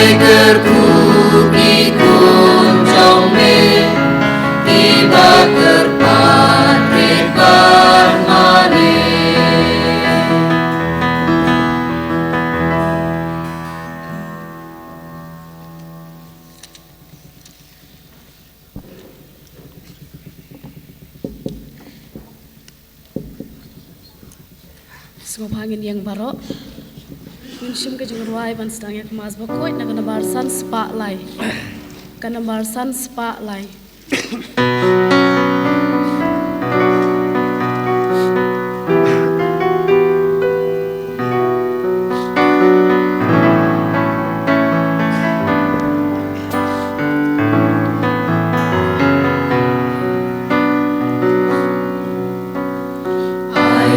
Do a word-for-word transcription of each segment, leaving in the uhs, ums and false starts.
Kyrkhu ki khun jong me, kiba kyrpad rit bad mane. Sngewbha ngin ïeng baroh. Ngin shim ka jingrwai ban sdang ïa ka Mass bakhuid na ka nambar san spah lai. Ka nambar san spah lai.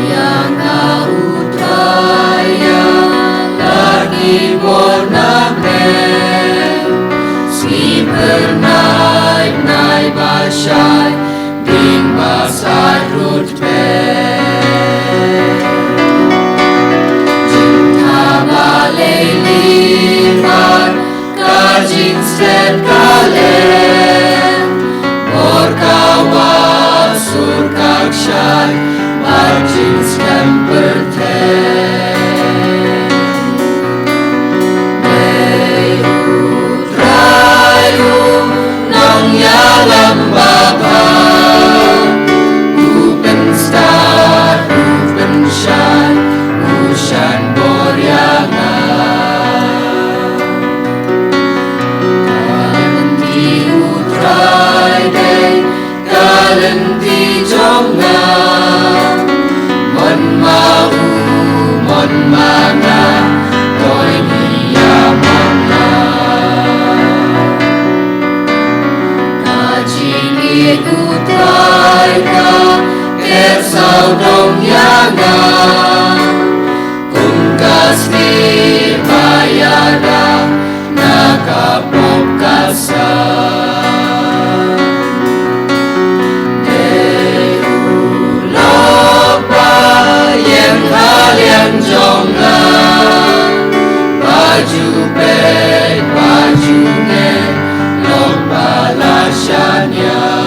Ïa nga u Trai ïa la ki bor na me. Sngi bernai nai ba shai ding ba sai rut pe. Jingtha ba lei li mar ka jingstep ka lem, bor ka wah sur ka kshai, bad jingskhem pyrthei. Dei u Trai u nongïalam babha, u pynstad, u pynshai, u shan bor ïa nga. Ka lynti u Trai dei ka lynti jong nga. Mon ma u, mon ma nga, doi ïa mon nga. Ka jingïeit u Trai ka ker sawdong ïa nga. Kum ka sngi ba ïada na ka pop ka san. Dei u lok ba ïeng ha liang jong nga, ba ju peit, ba ju ngeit, lok ba la shaniah.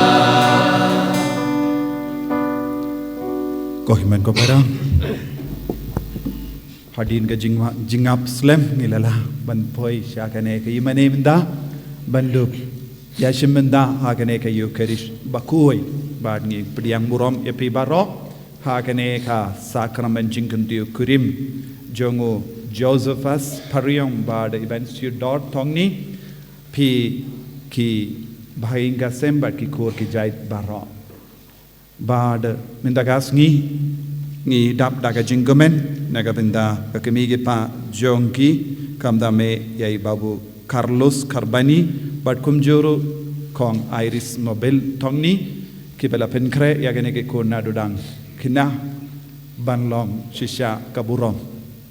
Ko hynmen ko para. Hadien ka jingwa-, jingap slem ngi la lah ban poi sha kane ka ïingmane mynta ban dup ïashim bynta ha kane ka Eucharist bakhuid bad ngi pdiang burom ïa phi baroh ha kane ka sakramen jingkyntiew kurim jong u Josephus Phariong bad Ebensiu Dor Thongni, phi ki bahaïing ka sem bad ki kur ki jait baroh. Bad mynta ka sngi ngi dap da ka jingkmen na ka bynta ka kmie ki kpa jong ki, kam da me ïa i Babu Carlos Karbani bad kumjuh ruh Kong Iris Mobil Thongni, kiba la pynkhreh ïa kane ki khun naduh dang khynnah ban long shisha ka burom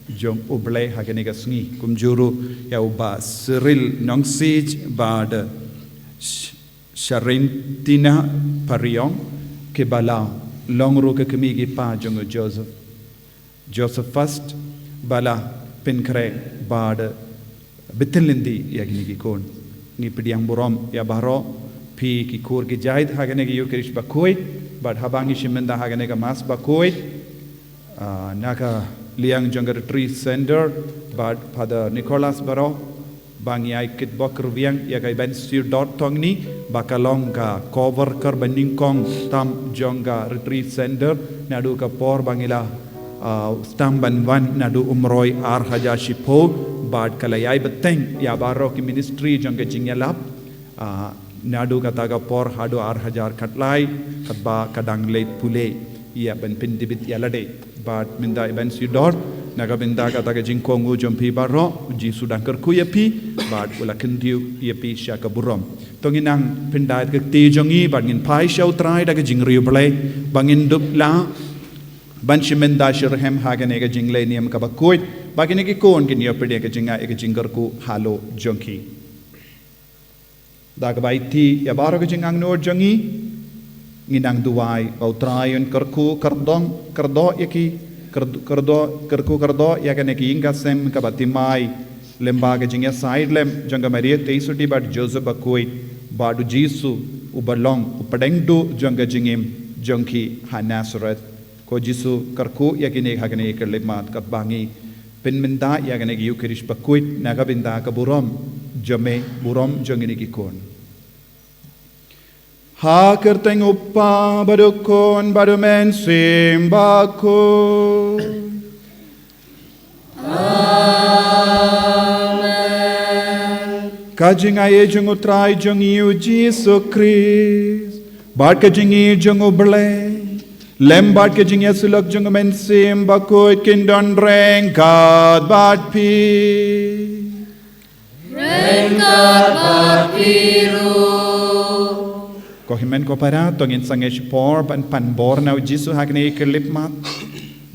jong U Blei ha kane ka sngi, kumjuh ruh ïa u Bah Cyril Nongsiej bad Sharentina Phariong, kiba la long ruh ka kmie ki kpa jong u Joseph, Joseph First, ba la pynkhreh bad bthin lynti ïa kine ki khun. Ngi pdiang burom ïa baroh phi ki kur ki jait ha kane ka Eucharist bakhuid bad haba ngi shim bynta ha kane ka Mass bakhuid, ah, na ka liang jong ka Retreat Center bad Father Nicholas baroh, ba ngi ai kitbok rwiang ïa ka Ebensiu Dor Thongni ba ka long ka co-worker ba nyngkong tam jong ka Retreat Center naduh ka por ba ngi la, ah, sdang ban wan naduh Umroi ar hajar shiphew bad ka la ïai bteng ïa baroh ki ministry jong ka jingïalap, ah, naduh kata ka por haduh ar hajar khatlai, katba ka dang leit pule ïa ban pyntbit ïa lade. Bad mynta Ebensiu Dor, na ka bynta kata ka jingkohnguh jong phi baroh, u Jisu dang kyrkhu ïa phi bad u la kyntiew ïa phi sha ka burom. To ngin nang pyndait ka kti jong ngi bad ngin phai sha U Trai da ka jingriewblei ba ngin dup lah ban shim bynta shitrhem ha kane ka jingleh niam kaba khuid, ba kine ki khun kin ïoh pdiang ka jingngeit ïa ka jingkyrkhu halor jong ki. Da kaba ïeit ïa baroh ka jingangnud jong ngi, ngin nang duwai ba U Trai un kyrkhu kyrdoh, kyrdoh ïa ki, kyrd-, kyrdoh, kyrkhu kyrdoh ïa kane ka ïing ka sem kaba thymmai Lyngba ka jingïasaid lem jong ka Maria Theisotti bad Joseph bakhuid, bad u Jisu uba long u pdeng duh jong ka jingim jong ki ha Nasareth. Ko Jisu, kyrkhu ïa kine ha kane ka khyllipmat, katba ngi pynmynta ïa kane ka Eukharist bakhuid na ka bynta ka burom jong me, burom jong kine ki khun. Ha ka kyrteng u Kpa bad u Khun bad u Mynsiem Bakhuid. Amen. Ka jingaiei jong u Trai jong ngi u Jisu Khrist, bad ka jingïeit jong u Blei, lem bad ka jingïasyllok jong u Mynsiem Bakhuid kin don ryngkat bad phi. Ryngkat bad phi ruh. Ko hynmen ko para, to ngin sangeh shipor ban pan bor na u Jisu ha kane ka khyllipmat,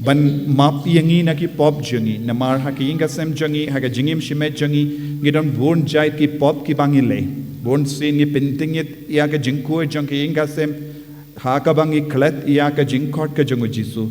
ban map ïa ngi na ki pop jong ngi, namar ha ka ïing ka sem jong ngi, ha ka jingim shimet jong ngi, ngi don bun jait ki pop kiba ngi leh. Bun sien ngi pynthikna ïa ka jingkhuid jong ka ïing ka sem, ha kaba ngi klet ïa ka jingkhot ka jong u Jisu.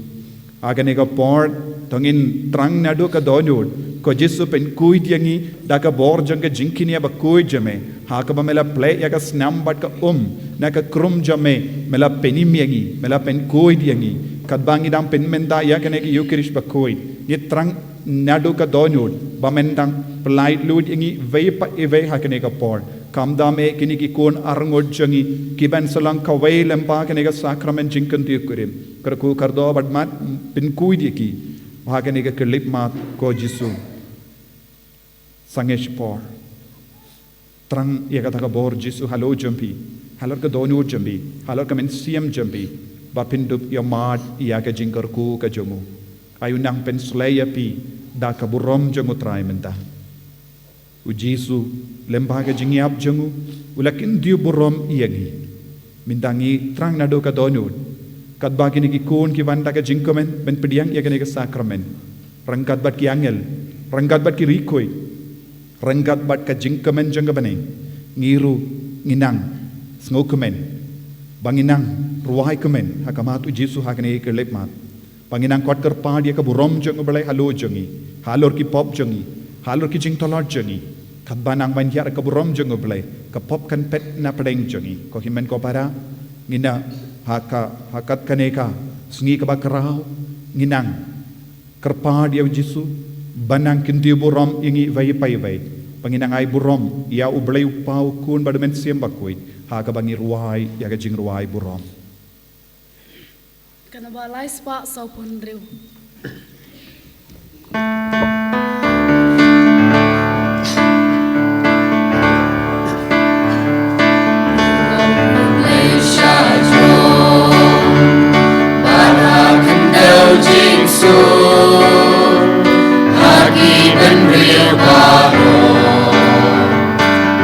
Ha kane ka por, to ngin trang naduh ka dohnud, ko Jisu, pynkhuid ïa ngi da ka bor jong ka jingkñia bakhuid jong me, ha kaba me la plie ïa ka snam bad ka um na ka khrum jong me, me la pynim ïa ngi, me la pynkhuid ïa ngi. Katba ngi dang pynmynta ïa kane ka Eukharist bakhuid, ngi trang naduh ka dohnud ba men dang pyllait luid ïa ngi iwei pa iwei ha kane ka por. Kham da me kine ki khun arngut jong ngi kiban sa long kawei lyngba kane ka sakramen jingkyntiew kurim. Kyrkhu kyrdoh bad mad pynkhuid ïa ki ha kane ka khyllipmat, ko Jisu. Sangeh shipor. Trang ïa kata ka bor Jisu halor jong phi, halor ka dohnud jong phi, halor ka mynsiem jong phi, ba phin dup ïa mad ïa ka jingkyrkhu ka jong u. Ai u nang pynshlei ïa phi da ka burom jong u Trai mynta. U Jisu, lyngba ka jingïap jong u, u la kyntiew burom ïa ngi. Mynta ngi trang naduh ka dohnud, katba kine ki khun ki wan da ka jingkmen ban pdiang ïa kane ka sakramen, ryngkat bad ki angel, ryngkat bad ki riewkhuid, ryngkat bad ka jingkmen jong ka bneng, ngi ruh ngi nang sngewkmen, ba ngi nang rwai kmen ha khmat u Jisu ha kane ka khyllipmat. Ba ngi nang khot kyrpad ïa ka burom jong u Blei halor jong ngi, halor ki pop jong ngi, halor ki jingtlot jong ngi. Katba nang ban ïa ka burom jong u Blei, ka pop kan pet na pdeng jong ngi. Ko hynmen ko para, ngi na ha ka, ha kat kane ka sngi kaba khraw, ngi nang kyrpad ïa u Jisu ba nang kyntiew burom ïa ngi iwei pa iwei. Ba ngi nang ai burom ïa u Blei u Kpa, u Khun bad u Mynsiem Bakhuid, ha kaba ngi rwai ïa ka jingrwai burom. Ka naba lai spah sawphew hynriew.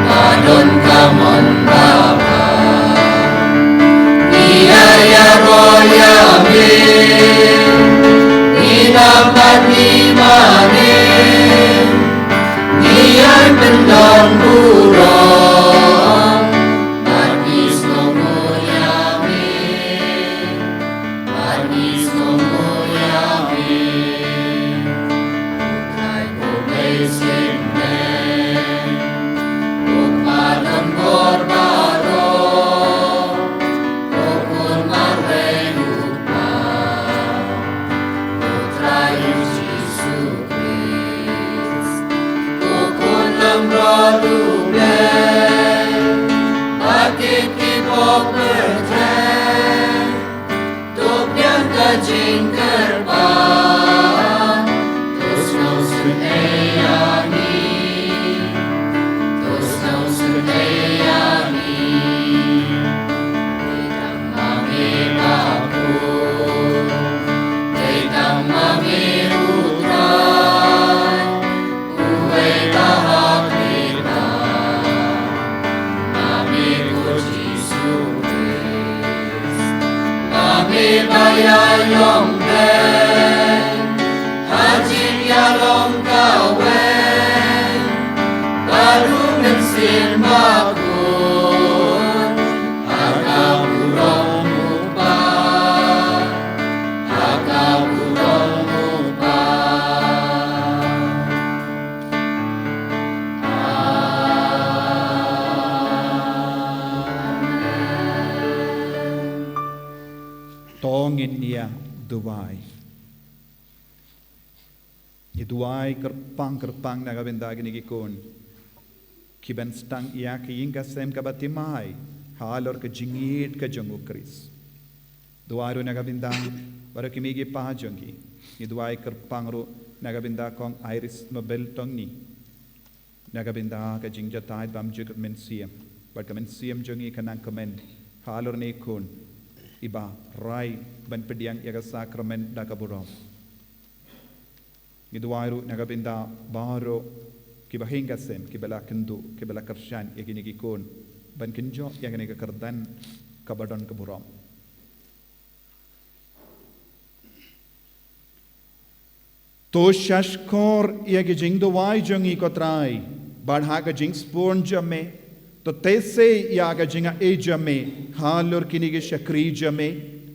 Ba don ka mon babha. Ngi ïa ïaroh ïa me, ngi nam bad ngi mane, ngi ïa pynlong burom, bad ngi sngewnguh ïa me. Bad ngi sngewnguh ïa me. U Trai U Blei synran, u Kpa don bor baroh, u Khun marwei u Kpa, u Trai Jisu Khrist, u Khun langbrot U Blei, ba kit ki pop kyrteng. To biang ka jingkyrpad, to sngewsynei ïa ngi, to sngewsynei ïa ngi. Dei tang ma me bakhuid, dei tang ma me U Trai, uwei ba ha khlieh. Ma me ko Jisu Khrist, ma me ba ïaïong beit ha jingïalong kawei bad U Mynsiem Bakhuid, ha ka burom U Kpa, ha ka burom U Kpa. ngin ïa duwai. Ngi duwai kyrpang kyrpang na ka bynta kine ki khun kiban sdang ïa ka ïing ka sem kaba thymmai halor ka jingïeit ka jong U Khrist. Duwai ruh na ka bynta baroh ki mei ki pa jong ngi. Ngi duwai kyrpang ruh na ka bynta Kong Iris Mabel Tongni. Na ka bynta ka jingjatai bymjukut Mynsiem, bad ka mynsiem jong ngi ka nang kmen halor kine ki khun, iba rai ban pdiang ïa ka sakramen da ka burom. Ngi duwai ruh na ka bynta baroh kiba ha ïing ka sem, kiba la kynduh, kiba la kyrshan ïa kine ki khun ban kynjoh ïa kane ka kyrdan kaba don ka burom. To shahshkor ïa ki jingduwai jong ngi, ko Trai, bad ha ka jingsbun jong me, to teh seh ïa ka jingaiei jong me halor kine ki shakri jong me,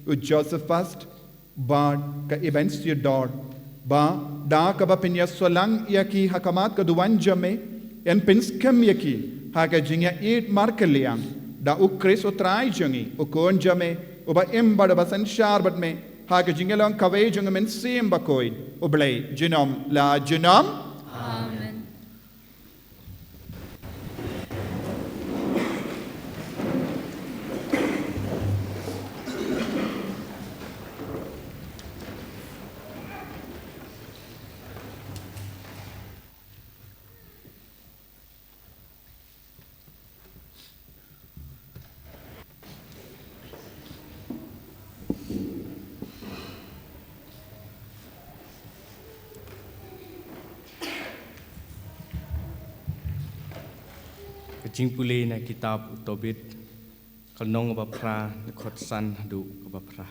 u Josephus bad ka Ebensiodor, ba da kaba pynïasoh lang ïa ki ha khmat ka duwan jong me, yn pynskhem ïa ki ha ka jingïaieit markylliang da U Khrist U Trai jong ngi, U Khun jong me, uba im bad uba synshar bad me, ha ka jingïalong kawei jong U Mynsiem Bakhuid, U Blei junom la junom. Amen. Ka jingpule na kitab u Tobit, ka lynnong kaba phra, dkhot san haduh kaba phra.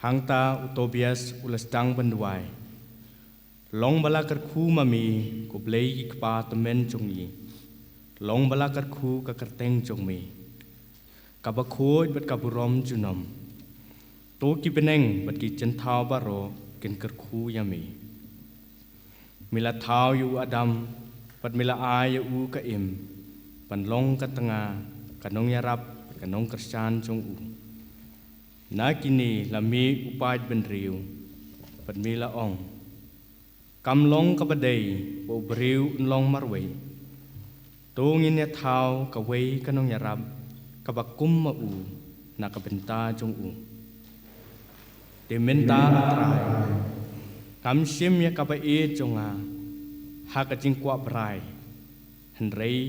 Hangta u Tobias u la sdang ban duwai. Long ba la kyrkhu ma me, ko Blei ki kpa tymmen jong ngi. Long ba la kyrkhu ka kyrteng jong me, kaba khuid bad ka burom junom. To ki bneng bad ki jynthaw baroh kin kyrkhu ïa me. Me la thaw ïa u Adam, bad me la ai ïa u ka im, ban long ka tnga, ka nongïarap, ka nongkyrshan jong u. Na kine la mih u paid bynriew, bad me la ong, kam long kaba dei ba u briew un long marwei. To ngin ïa thaw kawei ka nongïarap kaba kum ma u na ka bynta jong u. Te mynta, A Trai, ngam shim ïa kaba ïeit jong nga ha ka jingkwah brai, hynrei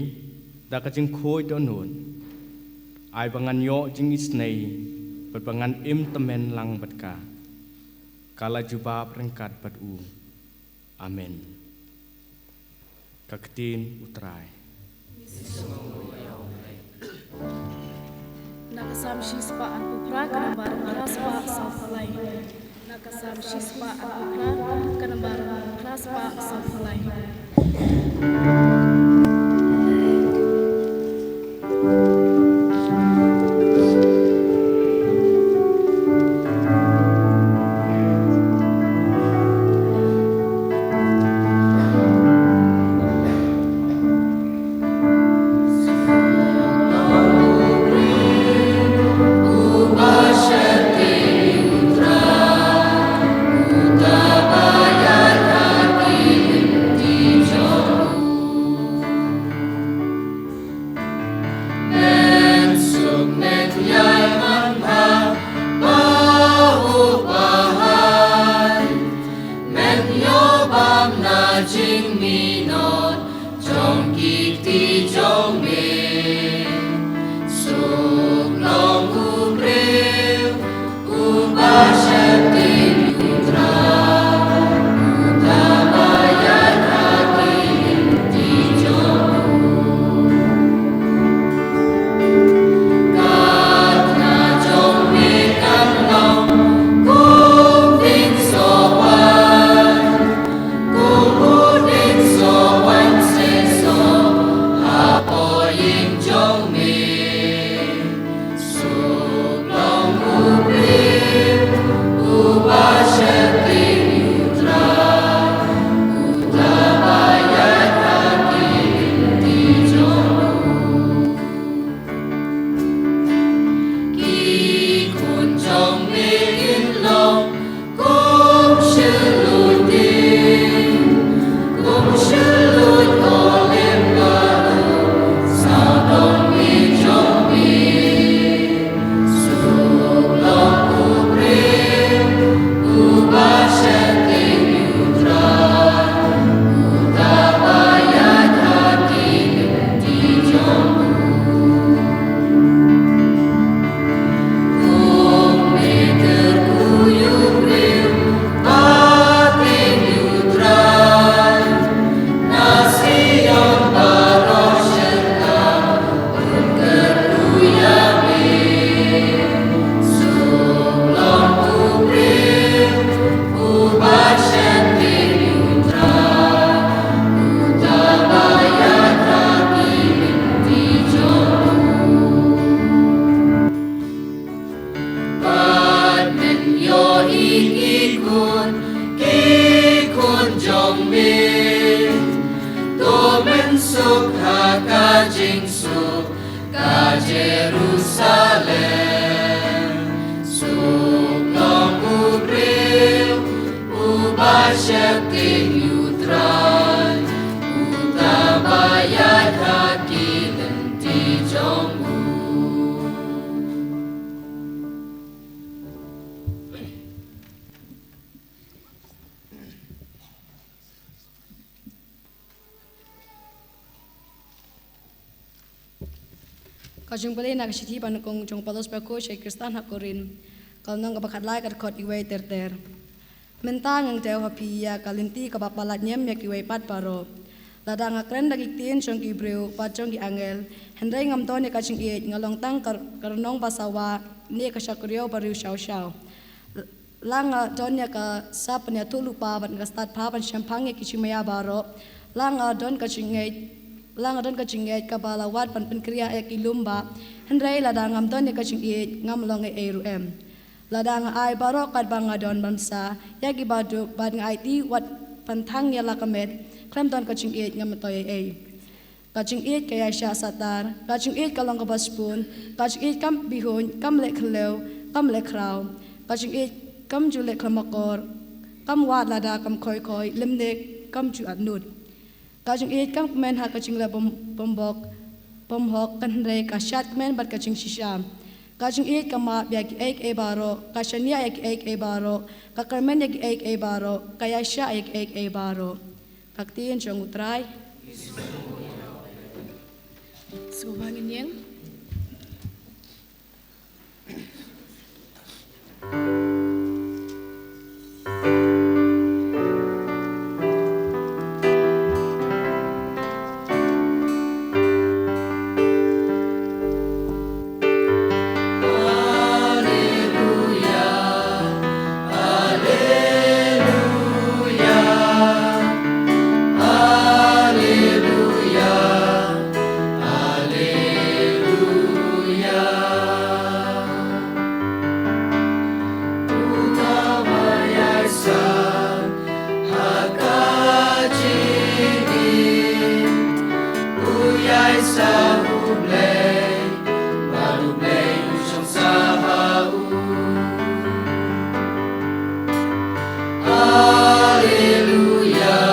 da ka jingkhuid dohnud. Ai ba ngan ïoh jingisynei, bad ba ngan im tymmen lang bad ka. Ka la jubab ryngkat bad u. Amen. Ka ktien U Trai. Na ka Salm shispah arphew phra, ka nambar phra spah saw phew lai. Na ka Salm shispah arphew phra, ka nambar phra spah saw phew lai. Suk ha ka jingsuk ka Jerusalem. Suk long u briew uba sheptieng ïa u Trai, uta ba ïaid ha ki lynti jong u. Ka jingpule na ka shithi ba nyngkong jong u Paulus bakhuid sha ki Khristan ha Korinth. Ka lynnong kaba khatlai, ka dkhot iwei ter ter. Mynta nga ong ha phi ïa ka lynti kaba palat ñiam ïa kiwei pat baroh. Lada nga kren da ki ktien jong ki briew bad jong ki angel, hynrei ngam don ïa ka jingïeit, nga long tang ka, ka rnong ba sawa ne ka shakri ba riewshaw shaw. La nga don ïa ka sap ban ïathuhlypa bad nga stad bha ban shemphang ïa ki jingmaïa baroh. La nga don ka jingngeit, la nga don ka jingngeit kaba la wad ban pynkhreh ïa ki lum bah. Hynrei lada ngam don ïa ka jingïeit, ngam long ei ei ruh em. Lada nga ai baroh katba nga don ban bsa ïa ki baduk bad nga aiti wat pynthang ïa la ka met, khlem don ka jingïeit ngam myntoi ei ei. Ka jingïeit ka ïaishah sattar, ka jingïeit ka long kaba shibun, ka jingïeit kam bihuiñ, kam leh khlem, kam leh khraw. Ka jingïeit kam ju leh khlem akor, kam wad lada kam khoi khoi, lymne kam ju atnud. Ka jingïeit kam kmen ha ka jingleh bym, bym bok, bym hok, hynrei ka shad kmen bad ka jingshisha. Ka jingïeit ka map ïa kiei kiei baroh, ka shaniah ïa kiei kiei baroh, ka kyrmen ïa kiei kiei baroh, ka ïaishah ïa kiei kiei baroh. Ka ktien jong u Trai. Sngewbha ngin ïeng. Alleluia,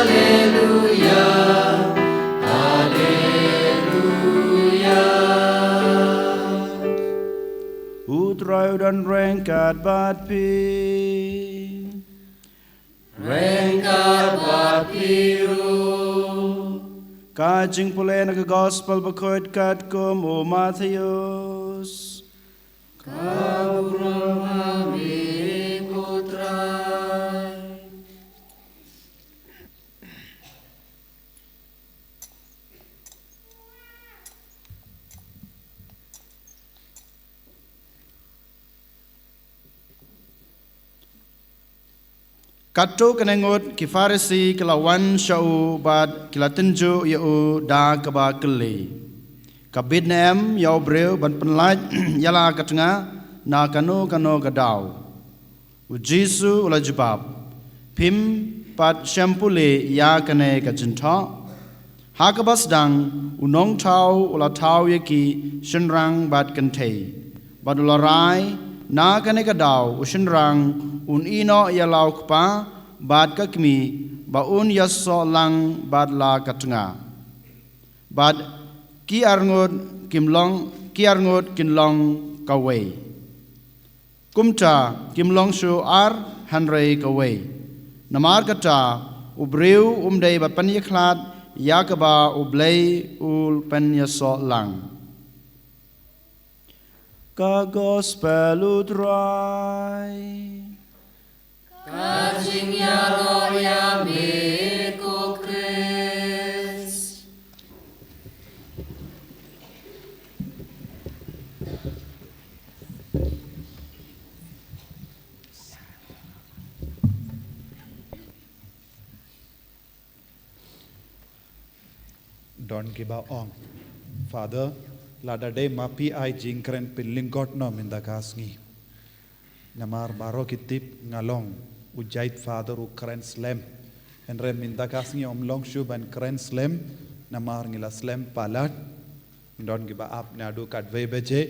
alleluia, alleluia. U Trai u don ryngkat bad phi. Ryngkat bad phi ruh. Ka jingpule na ka Gospel bakhuid katkum u Mathaios. Ka burom ha me ko Trai. Katto katne ngut ki Pharisi ki la wan sha u bad ki la tynjuh ïa u da kaba kylli, ka bit ne em ïa u briew ban pynlait ïa la ka tnga na kano kano ka daw. U Jisu u la jubab, phim pat shym pule ïa kane ka jingthoh? Ha kaba sdang, u nongthaw u la thaw ïa ki shynrang bad kynthei, bad u la rai, na kane ka daw u shynrang un ïehnoh ïa la u kpa bad ka kmie, ba un ïasoh lang bad la ka tnga. Bad ki arngut kim long, ki arngut kin long kawei. Kumta kim long shuh ar, hynrei kawei. Namar kata, u briew um dei ba pynïakhlad ïa kaba U Blei u pynïasoh lang. Ka Gospel U Trai. Ka jingïaroh ïa me ko Khrist. Don kiba ong, Father, lada dei ma phi ai jingkren, pynlyngkot noh mynta ka sngi. Namar baroh ki tip nga long u jait father u kren slem. Hynrei mynta ka sngi ym long shuh ban kren slem, namar ngi la slem palat. Don kiba ap naduh katwei baje,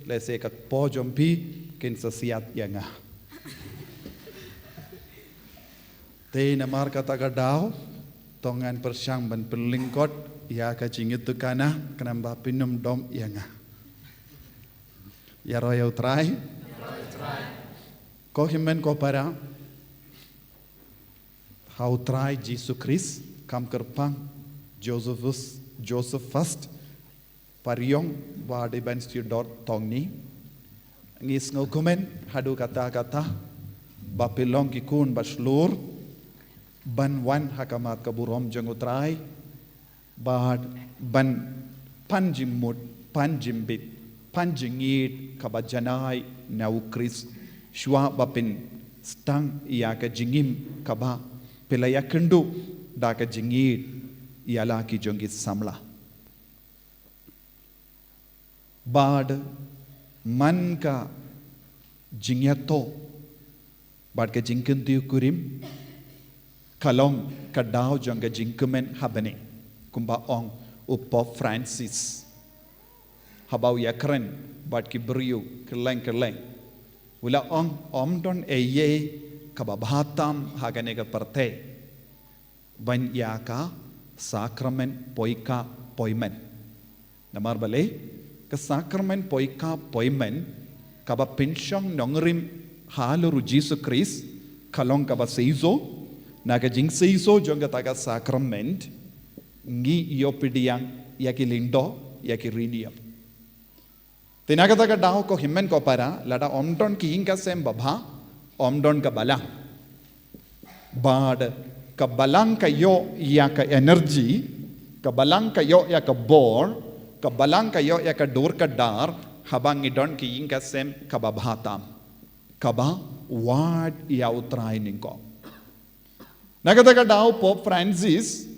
lehse katpoi jong phi kin sa siat ïa nga. Te namar kata ka daw, to ngan pyrshang ban pynlyngkot ïa ka jingïathuhkhana, khnang ba phin ym dom ïa nga. Ïaroh ïa U Trai. Ko hynmen ko para, ha U Trai Jisu Khrist, kam kyrpang Josephus, Joseph Fast, pariong ba dei ban sir dor tong ni. Ngi sngewkmen haduh katta katta ba phi long ki khun ba shlur ban wan ha khmat ka burom jong U Trai, bad ban pan jingmut, pan jingbit, pan jingïeit kaba janai na U Khrist, shuwa ba phin sdang ïa ka jingim kaba phi la ïakynduh da ka jingïeit ïa la ki jong ki samla. Bad man ka jingïathuh bad ka jingkyntiew kurim ka long ka daw jong ka jingkmen ha bneng. Kumba ong u Pope Francis, haba u ïakren bad ki briew kylleng kylleng, u la ong, ym don ei ei kaba bha tam ha kane ka pyrthei ban ïa ka sakramen poikap poimen. Namar balei, ka sakramen poikap poimen kaba pynshong nongrim halor U Jisu Khrist ka long kaba seisoh. Na ka jingseisoh jong kata ka sakramen, ngi ïoh pdiang ïa ki lyngdoh, ïa ki riewniam. Te na kata ka daw ko hynmen ko para, lada ym don ki ïing ka sem babha, ym don ka balang. Bad ka balang ka ïoh ïa ka energy, ka balang ka ïoh ïa ka bor, ka balang ka ïoh ïa ka dur ka dar, haba ngi don ki ïing ka sem kaba bha tam, kaba wad ïa U Trai nyngkong. Na kata ka daw Pope Francis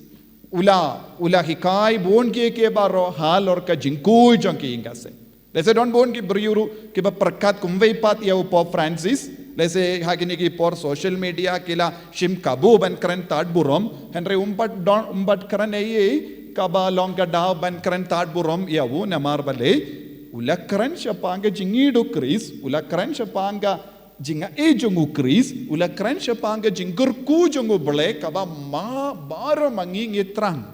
u la, u la hikai bun kiei kiei baroh halor ka jingkhuid jong ki ïing ka sem. Lehse don bun ki briew ruh kiba pyrkhat kumwei pat ïa u Pope Francis. Lehse ha kine ki por social media ki la shim kabu ban kren tad burom. Hynrei um pat don, um pat kren ei ei kaba long ka daw ban kren tad burom ïa u, namar balei, u la kren shaphang ka jingïeit U Khrist, u la kren shaphang ka jingaiei jong U Khrist, u la kren shaphang ka jingkyrkhu jong U Blei kaba ma baroh ma ngi ngi thrang.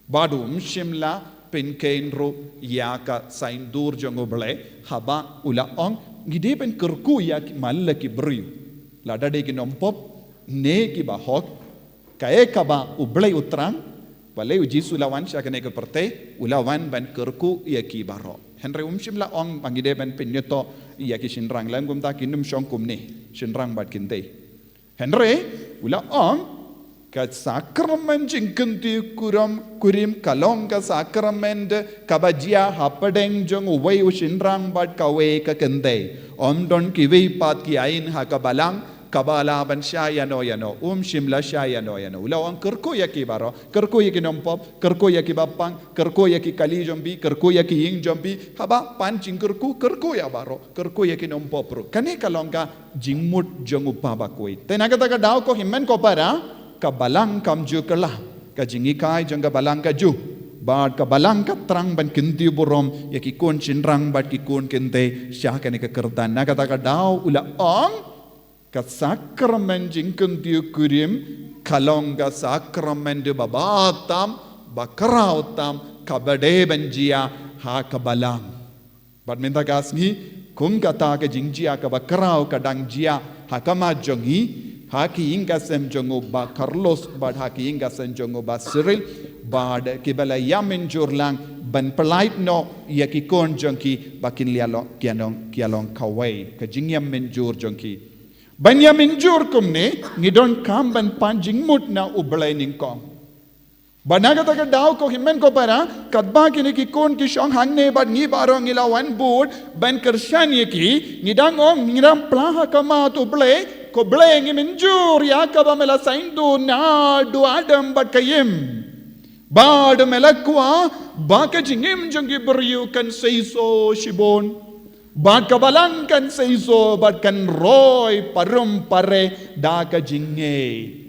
Bad um shym la pynkheiñ ruh ïa ka saiñdur jong U Blei, haba u la ong, ngi dei ban kyrkhu ïa ki man la ki briew, lada dei ki nongpop ne kiba hok. Kaei kaba U Blei u thrang, balei U Jisu u la wan sha kane ka pyrthei, u la wan ban kyrkhu ïa ki baroh. Hynrei um shym la ong ba ngi dei ban pynïathuh ïa ki shynrang, lym kumta kin ym shong kumne shynrang bad kynthei. Hynrei u la ong, ka sakramen jingkyntiew kurim, kurim ka long ka sakramen kaba jia hapdeng jong uwei u shynrang bad kawei ka kynthei. Ym don kiwei pat ki aiñ ha ka balang kaba lah ban shah ïano ïano, um shym la shah ïano ïano. U la ong kyrkhu ïa ki baroh, kyrkhu ïa ki nongpop, kyrkhu ïa kiba pang, kyrkhu ïa ki kali jong phi, kyrkhu ïa ki ïing jong phi, haba pan jingkyrkhu, kyrkhu ïa baroh, kyrkhu ïa ki nongpop ruh. Kane ka long ka jingmut jong u Papa Khuid. Te na kata ka daw ko hynmen ko para, ka balang kam ju kylla, ka jinghikai jong ka balang ka ju. Bad ka balang ka thrang ban kyntiew burom ïa ki khun shynrang bad ki khun kynthei sha kane ka kyrdan. Na kata ka daw u la ong, ka sakramen jingkyntiew kurim ka long ka sakramen ba bha tam, ba khraw tam, kaba dei ban jia ha ka balang. Bad mynta ka sngi, kum kata ka jingjia kaba khraw ka dang jia ha khmat jong ngi, ha ki ïing ka sem jong u Bah Carlos bad ha ki ïing ka sem jong u Bah Cyril, bad kiba la ïa mynjur lang ban pyllait noh ïa ki khun jong ki ba kin ïa long, ki ïa long, ki ïa long kawei, ka jingïa mynjur jong ki. Ban ïa mynjur kumne, ngi donkam ban pan jingmut na U Blei nyngkong. Bad na kata ka daw ko hynmen ko para, katba kine ki khun ki shong hangne bad ngi baroh ngi la wan bud ban kyrshan ïa ki, ngi dang ong, ngi dang phla ha khmat U Blei, ko Blei ngi mynjur ïa kaba me la saiñdur naduh Adam bad ka Im. Bad me la kwah ba ka jingim jong ki briew kan seisoh shibun. Bad ka balang kan seisoh, bad kan roi parum pare da ka jingngeit.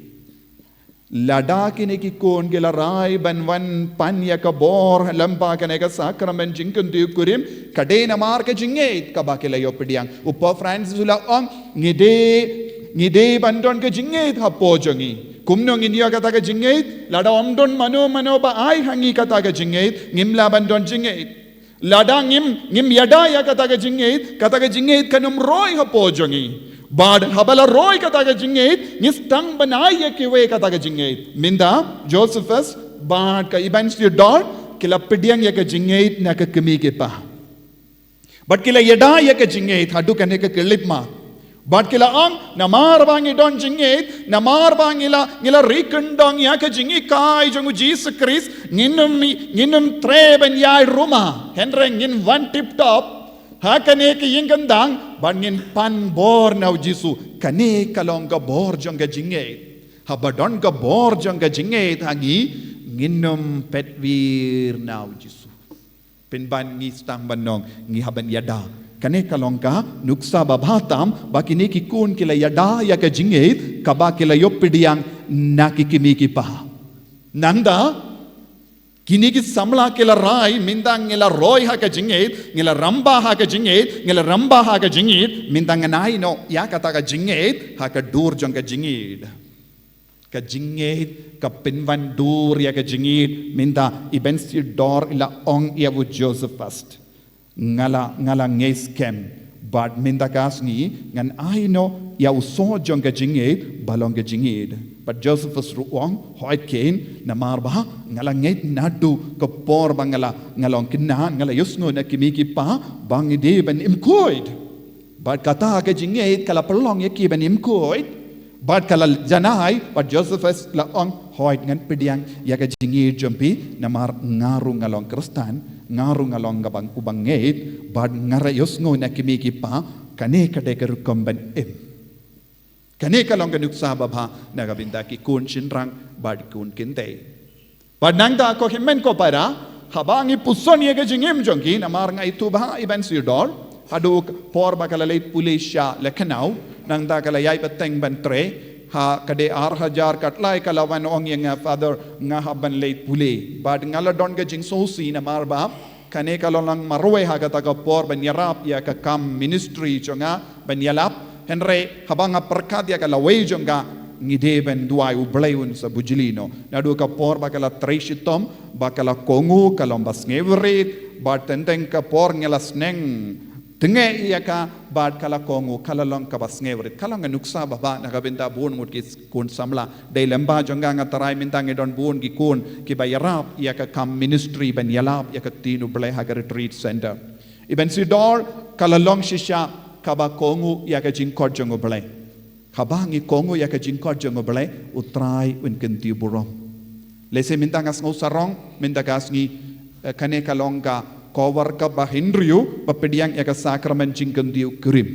Lada kine ki khun ki la rai ban wan pan ïa ka bor lyngba kane ka sakramen jingkyntiew kurim, ka dei namar ka jingngeit kaba ki la ïoh pdiang. U Pope Francis u la ong, ngi dei, ngi dei ban don ka jingngeit hapoh jong ngi. Kumno ngin ïoh kata ka jingngeit? Lada ym don mano mano ba ai ha ngi kata ka jingngeit, ngim lah ban don jingngeit. Lada ngim, ngim ïada ïa kata ka jingngeit, kata ka jingngeit kan ym roi hapoh jong ngi. Bad haba la roi kata ka jingngeit, ngi sdang ban ai ïa kiwei kata ka jingngeit. Mynta, Josephus, bad ka Ibn Siror, ki la pdiang ïa ka jingngeit na ka kmie ki kpa. Bad ki la ïada ïa ka jingngeit, haduh kane ka khyllipmat. Bad ki la ong, namar ba ngi don jingngeit, namar ba ngi la, ngi la ri kyndong ïa ka jinghikai jong u Jisu Khrist, ngin ym, ngin ym treh ban ïai ruma, hynrei ngin wan tip top ha kane ka ïing kyndang, bad ngin pan bor na u Jisu. Kane ka long ka bor jong ka jingngeit. Haba don ka bor jong ka jingngeit ha ngi, ngin ym pet wir na u Jisu. Pynban ngi sdang ban ong, ngi hap ban ïada. Kane ka long ka nuksa babha tam, ba kine ki khun ki la ïada ïa ka jingngeit kaba ki la ïoh pdiang na ki kmie ki kpa. Nangta, kine ki samla ki la rai, mynta ngi la roi ha ka jingngeit, ngi la rambah ha ka jingngeit, ngi la rambah ha ka jingngeit, mynta ngan ai noh ïa kata ka jingngeit ha ka dur jong ka jingngeit. Ka jingngeit ka pynwan dur ïa ka jingngeit, mynta Ibn Siror i la ong ïa u Josephus. Nga la, nga la ngeit skhem, bad mynta ka sngi ngan ai noh ïa u soh jong ka jingngeit ba long ka jingngeit. Bad Josephus ruh u ong, hooid keiñ, namar ba nga la ngeit naduh ka por ba nga la, nga long khynnah, nga la ïohsngew na ki kmie ki kpa ba ngi dei ban im khuid. Bad kata ka jingngeit ka la pynlong ïa ki ban im khuid. Bad ka la janai, bad Josephus la ong, hooid, ngan pdiang ïa ka jingngeit jong phi, namar nga ruh nga long Khristan, nga ruh nga long kaba, uba ngeit, bad nga la ïohsngew na ki kmie ki kpa, kane ka dei ka rukom ban im. Kane ka long ka nuksa babha na ka bynta ki khun shynrang bad ki khun kynthei. Bad nangta ko hynmen ko para, haba ngi puson ïa ka jingim jong ki, namar nga ithuh ba ha Ibn Siror, haduh ka por ba ka la leit pule sha Lucknow, nangta ka la ïai bteng ban trei, ha ka dei ar hajar khatlai ka la wan ong ïa nga, Father, nga hap ban leit pule. Bad nga la don ka jingsngewsih namar ba kane ka la long marwei ha kata ka por ban ïarap ïa ka kam ministry jong nga ban ïalap. Hynrei haba nga pyrkhat ïa ka lawei jong nga, ngi dei ban duwai U Blei un sa bujli noh. Naduh ka por ba ka la trei shitom, ba ka la kohnguh, ka long ba sngewrit, bad teng teng ka por ngi la sneng tnge ïa ka, bad ka la kohnguh, ka la long kaba sngewrit. Ka long ka nuksa babha na ka bynta bun ngut ki khun samla. Dei lyngba jong nga, nga tharai mynta ngi don bun ki khun kiba ïarap ïa ka kam ministry ban ïalap ïa ka ktien U Blei ha ka retreat center. Ibn Siror ka la long shisha kaba kohnguh ïa ka jingkhot jong U Blei. Haba ngi kohnguh ïa ka jingkhot jong U Blei, U Trai un kyntiew burom. Lehse mynta nga sngew sarong, mynta ka sngi, eh, kane ka long ka cover kaba hynriew ba pdiang ïa ka sakramen jingkyntiew kurim.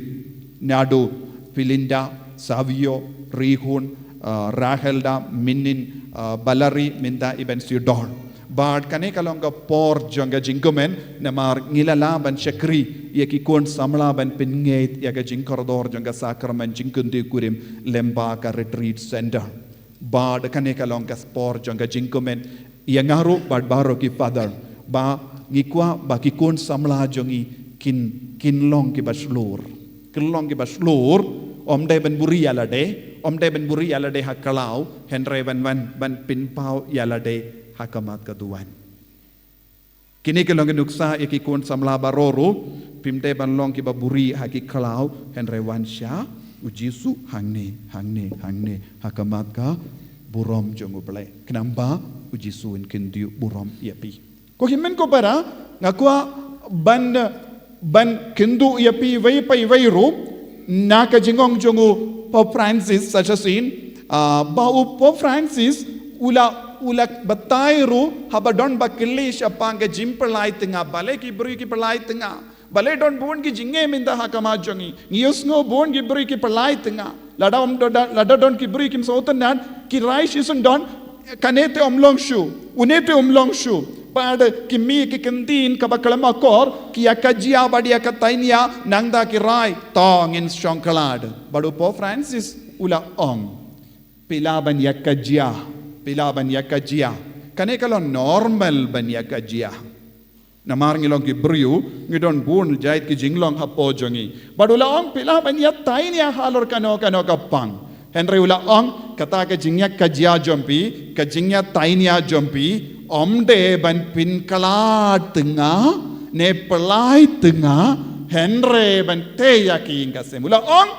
Naduh Philinda, Savio, Rihun, ah, Rahelda, Minin, ah, Balari, mynta Ibn Siror. Bad kane ka long ka por jong ka jingkmen, namar ngi la lah ban shakri ïa ki khun samla ban pynngeit ïa ka jingkordor jong ka sakramen jingkyntiew kurim lyngba ka retreat center. Bad kane ka long ka por jong ka jingkmen ïa nga ruh bad baroh ki father, ba ngi kwah ba ki khun samla jong ngi kin, kin long kiba shlur. Kin long kiba shlur, ym dei ban buhrieh ïa lade, ym dei ban buhrieh ïa lade ha khlaw, hynrei ban, ban, ban pynpaw ïa lade ha khmat ka duwan. Kine ki long ki nuksa ïa ki khun samla baroh ruh, phim dei ban long kiba buhrieh ha ki khlaw, hynrei wan sha U Jisu hangne, hangne, hangne, ha khmat ka burom jong U Blei. Khnang ba U Jisu un kyntiew burom ïa phi. Ko hynmen ko para, nga kwah ban, ban kynduh ïa phi iwei pa iwei ruh na ka jingong jong u Pope Francis, such as in, ah, ba u Pope Francis u la, u la batai ruh haba don ba kylli shaphang ka jingpyllait tnga, balei ki briew ki pyllait tnga. Balei don bun ki jingeh mynta ha khmat jong ngi. Ngi ïohsngew bun ki briew ki pyllait tnga. Lada ym don, lada don ki briew kim sngewtynnad, ki rai shisyndon, kane te ym long shuh, une te ym long shuh. pat ki mih ki kyntien kaba khlem akor, ki ïa ka jia bad ïa ka tainia, nangta ki rai, to ngin shong khlad. Bad u Pope Francis u la ong, phi lah ban ïa ka jia, phi lah ban ïa ka jia. Kane ka long normal ban ïa ka jia. Namar ngi long ki briew, ngi don bun jait ki jinglong hapoh jong ngi. Bad u la ong phi lah ban ïa tainia halor kano kano ka pang. Hynrei u la ong kata ka jingïa ka jia jong phi, ka jingïa tainia jong phi, ym dei ban pynkhlad tynga, ne pyllait tynga, hynrei ban tei ïa ki ïing ka sem. U la ong,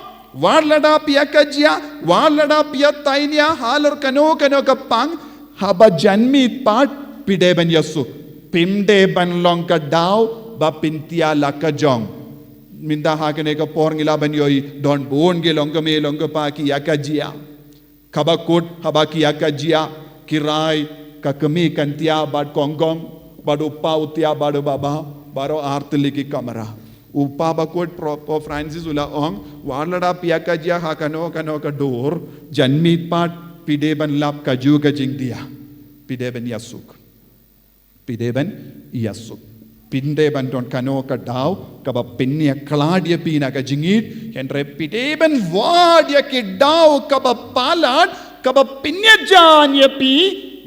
wat lada phi ïa ka jia, wat lada phi ïa tainia halor kano kano ka pang, haba janmiet pat phi dei ban ïasuk. Phim dei ban long ka daw ba pyntia la ka jong. Mynta ha kane ka por ngi lah ban ïohi don bun ki longkmie longkpa ki ïa ka jia. Kaba kut haba ki ïa ka jia ki rai ka kmie kan tia bad kongkong, bad u pa u tia bad u baba, baroh ar tylli ki kamra. U pa ba kut pro, Pope Francis u la ong, wat lada phi ïa ka jia ha kano kano ka dur, janmiet pat phi dei ban lap kajuh ka jingdia. Phi dei ban ïasuk. Phi dei ban ïasuk. Phim dei ban don kano ka daw kaba pynïakhlad ïa phi na ka jingïeit, hynrei phi dei ban wad ïa ki daw kaba palat, kaba pynïajan ïa phi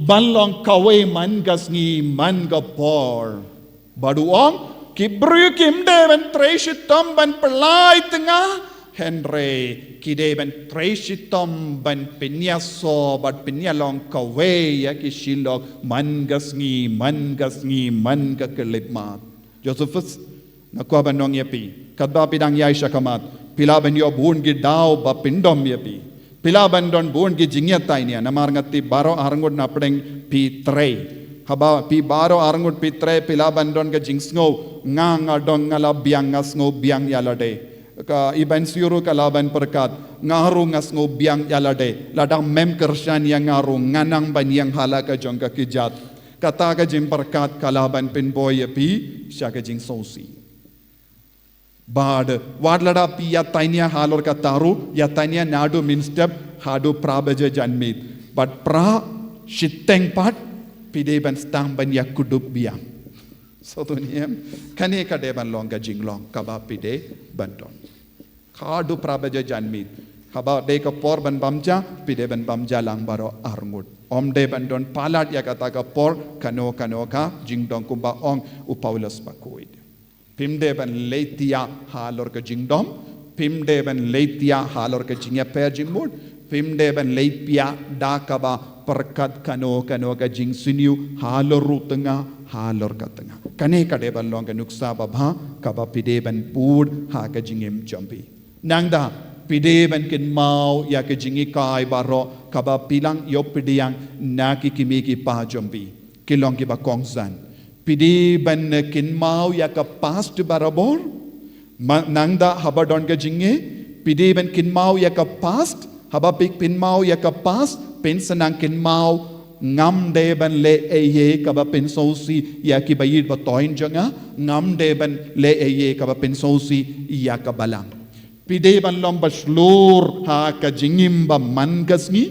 ban long kawei man ka sngi man ka por. Bad u ong, ki briew kim dei ban trei shitom ban pyllait tynga, hynrei ki dei ban trei shitom ban pynïasoh bad pynïalong kawei ïa ki shilok man ka sngi, man ka sngi, man ka khyllipmat. Josephus, nga kwah ban ong ïa phi, katba phi dang ïaid shakhmat, phi lah ban ïoh bun ki daw ba pyndom ïa phi. Phi lah ban don bun ki jingïatainia, namar nga tip baroh arngut na pdeng phi trei. Haba phi baroh arngut phi trei, phi lah ban don ka jingsngew, nga, nga don, nga la biang, nga sngew biang ïa lade. Ka Iban Siro ka lah ban pyrkhat, nga ruh nga sngew biang ïa lade. Lada mem kyrshan ïa nga ruh, nga nang ban ïeng ha la ka jong ka kjat. Kata ka jingpyrkhat ka lah ban pynbor ïa phi sha ka jingsngewsih. Bad wat lada phi ïatainia halor kata ruh, ïatainia naduh mynstep haduh phra baje janmiet. Bad phra shiteng pat phi dei ban sdang ban ïakdup biang. Sngewthuh ne em? Kane ka dei ban long ka jinglong kaba phi dei ban don. Haduh phra baje janmiet. Haba dei ka por ban bam ja, phi dei ban bam ja lang baroh arngut. Ym dei ban don palat ïa kata ka por, kano kano ka jingdon, kumba ong u Paulus bakhuid. Phim dei ban leit thiah halor ka jingdom, phim dei ban leit thiah halor ka jingïapher jingmut, phim dei ban leit thiah da kaba pyrkhat kano kano ka jingsniew halor u tnga, halor ka tnga. Kane ka dei ban long ka nuksa babha kaba phi dei ban bud ha ka jingim jong phi. Nangta phi dei ban kynmaw ïa ka jinghikai baroh kaba phi la ïoh pdiang na ki kmie ki kpa jong phi, ki long kiba kongsan. Phi dei ban kynmaw ïa ka past barabor. Ma-, nangta haba don ka jingeh, phi dei ban kynmaw ïa ka past. Haba phi kynmaw ïa ka past, phin sa nang kynmaw, ngam dei ban leh ei ei kaba pynsngewsih ïa ki ba ïeit ba thoiñ jong nga, ngam dei ban leh ei ei kaba pynsngewsih ïa ka balang. Phi dei ban long ba shlur ha ka jingim ba man ka sngi.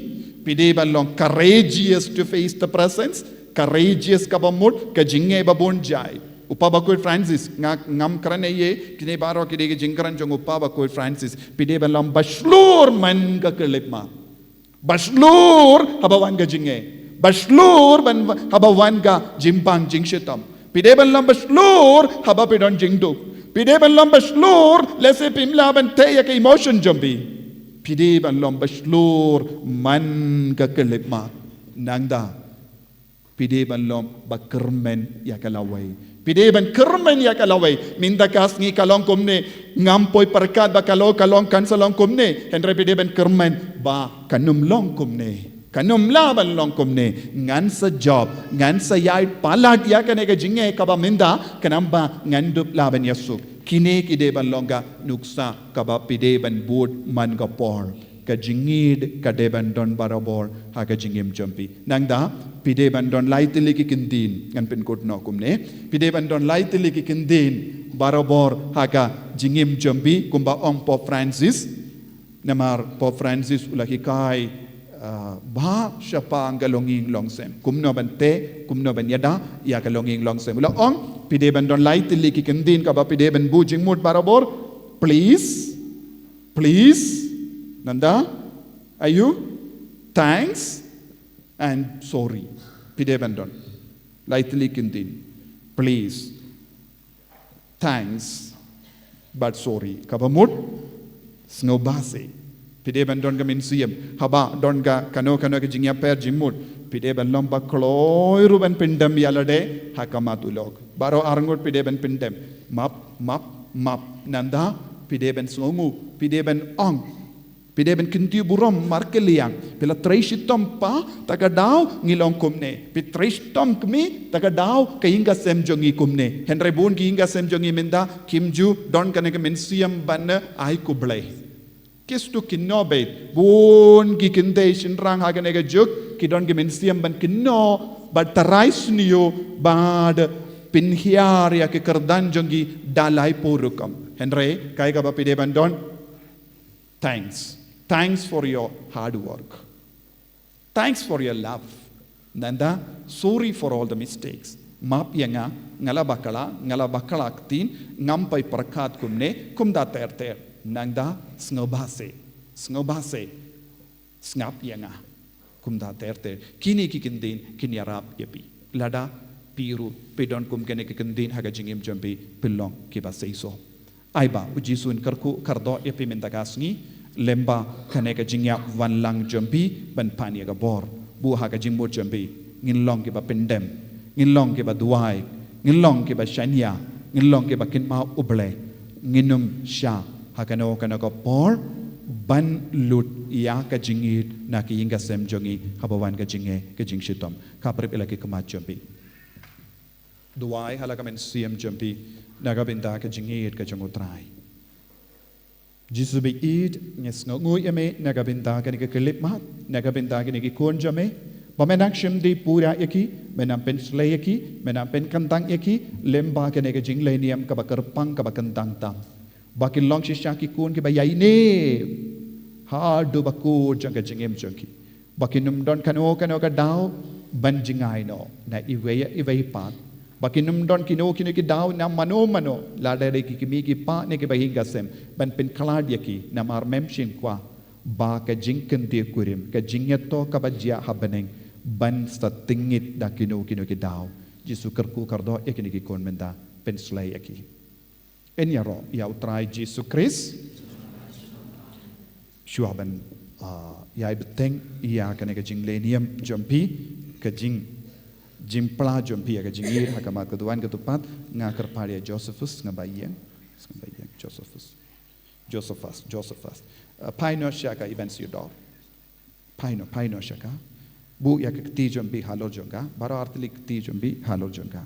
Phi dei ban long courageous to face the presence. Courageous kaba mut ka jingeh ba bun jait. U Papa bakhuid Francis, nga ngam kren ei ei, kine baroh ki dei ki jingkren jong u Papa bakhuid Francis. Phi dei ban long ba shlur man ka khyllipmat. Ba shlur haba wan ka jingeh. Ba shlur ban, haba wan ka jingpang jingshitom. Phi dei ban long ba shlur haba phi don jingduk. Phi dei ban long ba shlur lehse phim lah ban tei ïa ka emotion jong phi. Phi dei ban long ba shlur man ka khyllipmat. Nangta phi dei ban long ba kyrmen ïa ka lawei. Phi dei ban kyrmen ïa ka lawei. Mynta ka sngi ka long kumne, ngam poi pyrkhat ba ka long, ka long, kan sa long kumne. Hynrei phi dei ban kyrmen ba kan ym long kumne. Kan ym lah ban long kumne. Ngan sa jop, ngan sa ïaid palat ïa kane ka jingeh kaba mynta, khnang ba ngan dup lah ban ïasuk. Kine ki dei ban long ka nuksa kaba phi dei ban bud man ka por. Ka jingïeit ka dei ban don barabor ha ka jingim jong phi. Nangta phi dei ban don lai tylli ki kyntien, ngan pynkut noh kumne. Phi dei ban don lai tylli ki kyntien barabor ha ka jingim jong phi, kumba ong Pope Francis. Namar Pope Francis u la hikai, Ah, bha shaphang ka longïing longsem. Kumno ban teh, kumno ban ïada ïa ka longïing longsem. U la ong, phi dei ban don lai tylli ki kyntien kaba phi dei ban buh jingmut barabor. Please, please, nangta, aiu, thanks and sorry. Phi dei ban don lai tylli ki kyntien. Please, thanks, but sorry. Kaba mut, sngewbha seh. Phi dei ban don ka mynsiem. Haba don ka kano kano ka jingïapher jingmut, phi dei ban long ba kloi ruh ban pyndem ïa lade ha khmat u lok. Baroh arngut phi dei ban pyndem. Map, map, map. Nangta, phi dei ban sngewnguh. Phi dei ban ong. Phi dei ban kyntiew burom markylliang. Phi la trei shitom pat, ta ka daw ngi long kumne. Phi trei shitom kmie, ta ka daw ka ïing ka sem jong ngi kumne. Hynrei bun ki ïing ka sem jong ngi mynta kim ju don kane ka mynsiem ban ai khublei. Ki sdang kynnoh beit, bun ki kynthei shynrang ha kane ka juk ki don ki mynsiem ban kynnoh bad tharai sniew bad pynhiar ïa ki kyrdan jong ki da laiphew rukom. Hynrei kaei kaba phi dei ban don, thanks. Thanks for your hard work. Thanks for your love. Nangta, sorry for all the mistakes. Map ïa nga, nga la bakla, nga la bakla ktien, ngam pyrkhat kumne, kumta ter ter. Nangta, sngewbha seh. Sngewbha seh. Sngap ïa nga. Kumta ter ter. Kine ki kyntien kin ïarap ïa phi. Lada phi ruh phi don kum kine ki kyntien ha ka jingim jong phi, phin long kiba seisoh. Ai ba u Jisu un kyrkhu kyrdoh ïa phi mynta ka sngi, lyngba kane ka jingïap wanlang jong phi ban pan ïa ka bor. Buh ha ka jingmut jong phi, ngin long kiba pyndem, ngin long kiba duwai, ngin long kiba shaniah, ngin long kiba kynmaw U Blei. Ngin ym shah ha kano kano ka por ban lut ïa ka jingïeit na ka ïing ka sem jong ngi haba wan ka jingeh ka jingshitom. Khaphrip ïa la ki khmat jong phi. Duwai ha la ka mynsiem jong phi na ka bynta ka jingïeit ka jong U Trai. Jisu ba ïeit, ngi sngewnguh ïa me na ka bynta kane ka khyllipmat, na ka bynta kine ki khun jong me. Ba me nang shim dih pura ïa ki, me nang pynshlei ïa ki, me nang pynkyntang ïa ki lyngba kane ka jingleh niam kaba kyrpang kaba kyntang tam. Ba kin long shisha ki khun kiba ïaineh haduh ba kut jong ka jingim jong ki. Ba kin ym don kano kano ka daw ban jngai noh na iwei ïa iwei pat. Ba kin ym don kino kino ki daw na mano mano, lada dei ki kmie ki kpa ne kiba ïing ka sem, ban pynkhlad ïa ki namar mem shim kwah ba ka jingkyntiew kurim, ka jingïathoh kaba jia ha bneng ban sa tyngit da kino kino ki daw. Jisu kyrkhu kyrdoh ïa kine ki khun mynta, pynshlei ïa ki. Yn ïaroh ïa U Trai Jisu Khrist. Shuwa ban, ah, ïai bteng ïa kane ka jingleh niam jong phi, ka jing, jingpla jong phi ïa ka jingïeit ha khmat ka duwan ka dupat, nga kyrpad ïa Josephus, nga ba ïeng, nga ba ïeng Josephus. Josephus, Josephus. Ah, phai noh sha ka Evans Theodore. Phai noh, phai noh sha ka. Buh ïa ka kti jong phi halor jong ka, baroh artylli kti jong phi halor jong ka.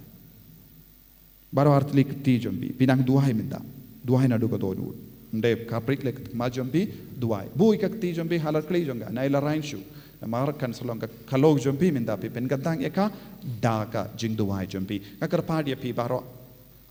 Baroh artylli kti jong phi, phi nang duwai mynta. Duwai naduh ka dohnud. Ym dei khaphrip leh ka khmat jong phi, duwai. Buh ïa ka kti jong phi halor kti jong ka, na i la raiñ shuh. Namar kan sa long ka khlong jong phi mynta phi pynkyntang ïa ka da ka jingduwai jong phi. Nga kyrpad ïa phi baroh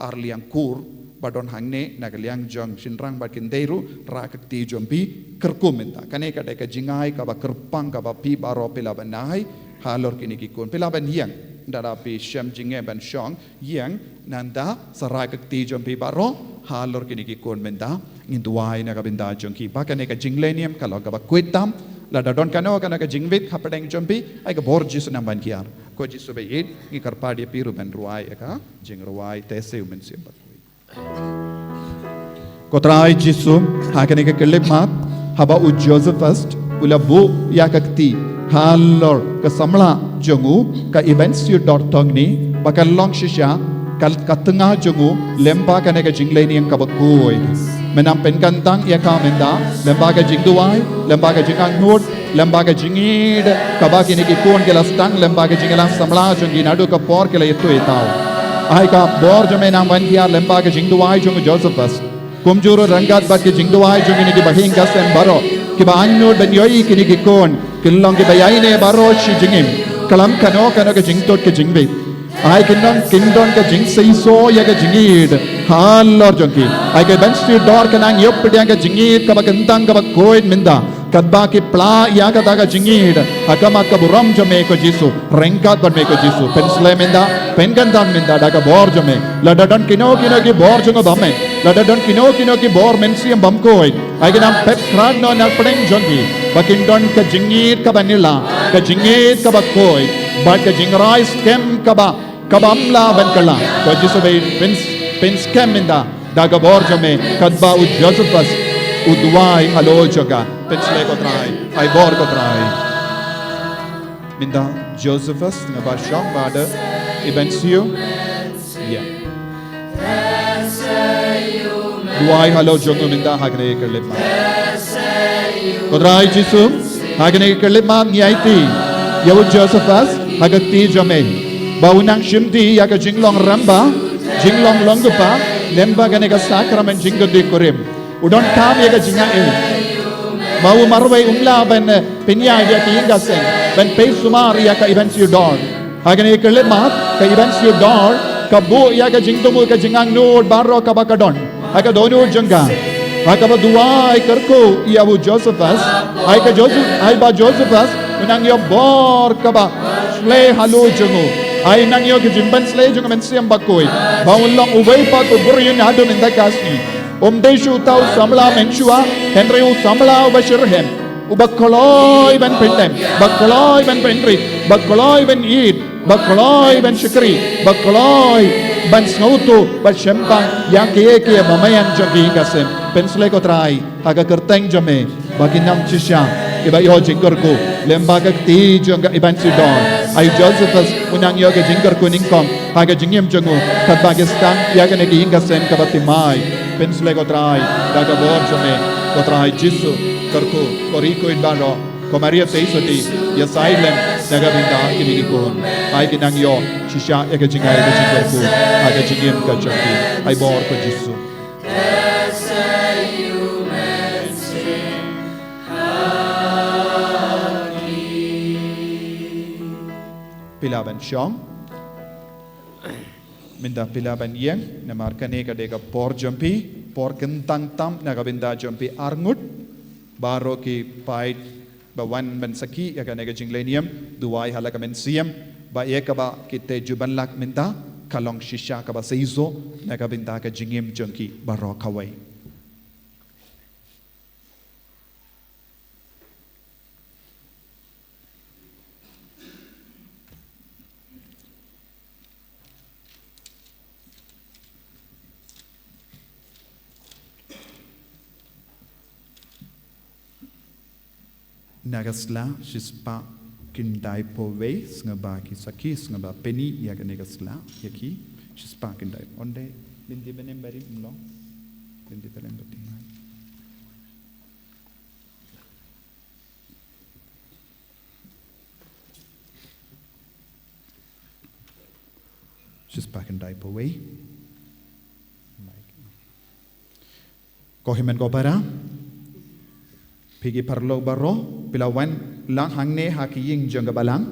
arliang kur ba don hangne na ka liang jong shynrang bad kynthei ruh, rah ka kti jong phi, kyrkhu mynta. Kane ka dei ka jingai kaba kyrpang kaba phi baroh phi lah ban ai halor kine ki khun. Phi lah ban ïeng, lada phi shem jingeh ban shong, ïeng, nangta sa rah ka kti jong phi baroh halor kine ki khun mynta. Ngin duwai na ka bynta jong ki ba kane ka jingleh niam ka long kaba khuid tam. Lada don kano kano ka jingwit hapdeng jong phi, ai ka bor Jisu nang ban kiar. Ko Jisu ba ïeit, ngi kyrpad ïa phi ruh ban rwai ïa ka jingrwai te siew mynsiem bakhuid. Ko Trai Jisu, ha kane ka khyllipmat, haba u Josephus u la buh ïa ka kti halor ka samla jong u, ka Evans Theodore Thongni, ba kan long shisha ka, ka tnga jong u lyngba kane ka jingleh niam kaba khuid. Me nang pynkyntang ïa ka mynta lyngba ka jingduwai, lyngba ka jingangnud, lyngba ka jingïeit kaba kine ki khun ki la sdang, lyngba ka jingïalang samla jong ki naduh ka por ki la ïathuh ïathaw. Ai ka bor jong me nang ban kiar lyngba ka jingduwai jong u Josephus. Kumjuh ruh ryngkat bad ka jingduwai jong kine kiba ïing ka sem baroh, kiba angnud ban ïohi kine ki khun kin long kiba ïaineh baroh shi jingim, khlem kano kano ka jingtud ka jingwit. Ai kin don, kin don ka jingseisoh ïa ka jingïeit halor jong ki. Ai ka Evans Theodore kan nang ïoh pdiang ka jingïeit kaba kyntang kaba khuid mynta. Katba ki pla ïa kata ka jingïeit ha khmat ka burom jong me ko Jisu. Ryngkat bad me ko Jisu. Pynshlei mynta, pynkyntang mynta da ka bor jong me. Lada don kino kino ki bor jong u bymman. Lada don kino kino ki bor mynsiem bymkhuid. Ai ki nang pep khrat noh na pdeng jong ki. Ba kin don ka jingïeit kaba nylla, ka jingïeit kaba khuid. Bad ka jingrai skhem kaba, kaba ym lah ban kylla. Ko Jisu ba pyn, pynskhem mynta da ka bor jong me, katba u Josephus u duwai halor jong ka. Pynshlei ko Trai, ai bor ko Trai. Mynta Josephus nga ba shong ba da i ban siew. Ïa. Duwai halor jong u mynta ha kane ka khyllipmat. Ko Trai Jisu, ha kane ka khyllipmat ngi aiti ïa u Josephus ha ka kti jong me. Ba u nang shimti ïa ka jinglong rangbah, jinglong long kpa, lyngba kane ka sakramen jingkyntiew kurim. U donkam ïa ka jingaiei. Ba u marwei um lah ban, eh, pynïaid ïa ka ïing ka sem, ban peit sumar ïa ka i ban siew dor. Ha kane ka khyllipmat, ka i ban siew dor ka buh ïa ka jingthmu ka jingangnud baroh kaba ka don ha ka dohnud jong ka. Ha kaba duwai kyrkhu ïa u Josephus, ai ka Joseph, ai ba Josephus u nang ïoh bor kaba shlei halor jong u. Ai nang ïoh ka jingpynshlei jong u Mynsiem Bakhuid ba un long uwei pat u briew naduh mynta ka sngi. Um dei shuh uta u samla mynshuwa, hynrei u samla uba shitrhem, uba kloi ban pyndem, ba kloi ban pynrit, ba kloi ban ïeit, ba kloi ban shakri, ba kloi ban sngewthuh bad shemphang ïa kiei kiei ba maïan jong ki ïing ka sem. Pynshlei ko Trai ha ka kyrteng jong me, ba ki nang shisha kiba ïoh jingkyrkhu lyngba ka kti jong ka i ban siew dor. Ai Josephus u nang ïoh ka jingkyrkhu nyngkong ha ka jingim jong u, katba ki sdang ïa kane ka ïing ka sem kaba thymmai. Pynshlei ko Trai da ka bor jong me, ko Trai Jisu. Kyrkhu ko rikhuid baroh, ko Maria Theisotti, ïa saiñ lem na ka bynta kine ki khun. Ai ki nang ïoh shisha ïa ka jingai ka jingkyrkhu ha ka jingim ka jong ki. Ai bor ko Jisu. Phi lah ban shong. Mynta phi lah ban ïeng, namar kane ka dei ka por jong phi, por kyntang tam na ka bynta jong phi arngut. Baroh ki paid ba wan ban sakhi ïa kane ka jingleh niam, duwai ha la ka mynsiem, ba ïa kaba ki tei juban lak mynta ka long shisha kaba seisoh na ka bynta ka jingim jong ki baroh kawei. Na ka sla shispah khyndai phew wei, sngewbha ki sakhi, sngewbha pyni ïa kane ka sla ïa ki, shispah khyndai. Ynda lynti ba nym barim ym long. Lynti ba nym barim. Shispah khyndai phew wei. Ko hynmen ko para, phi ki paralok baroh, phi la wan lang hangne ha ki ïing jong ka balang,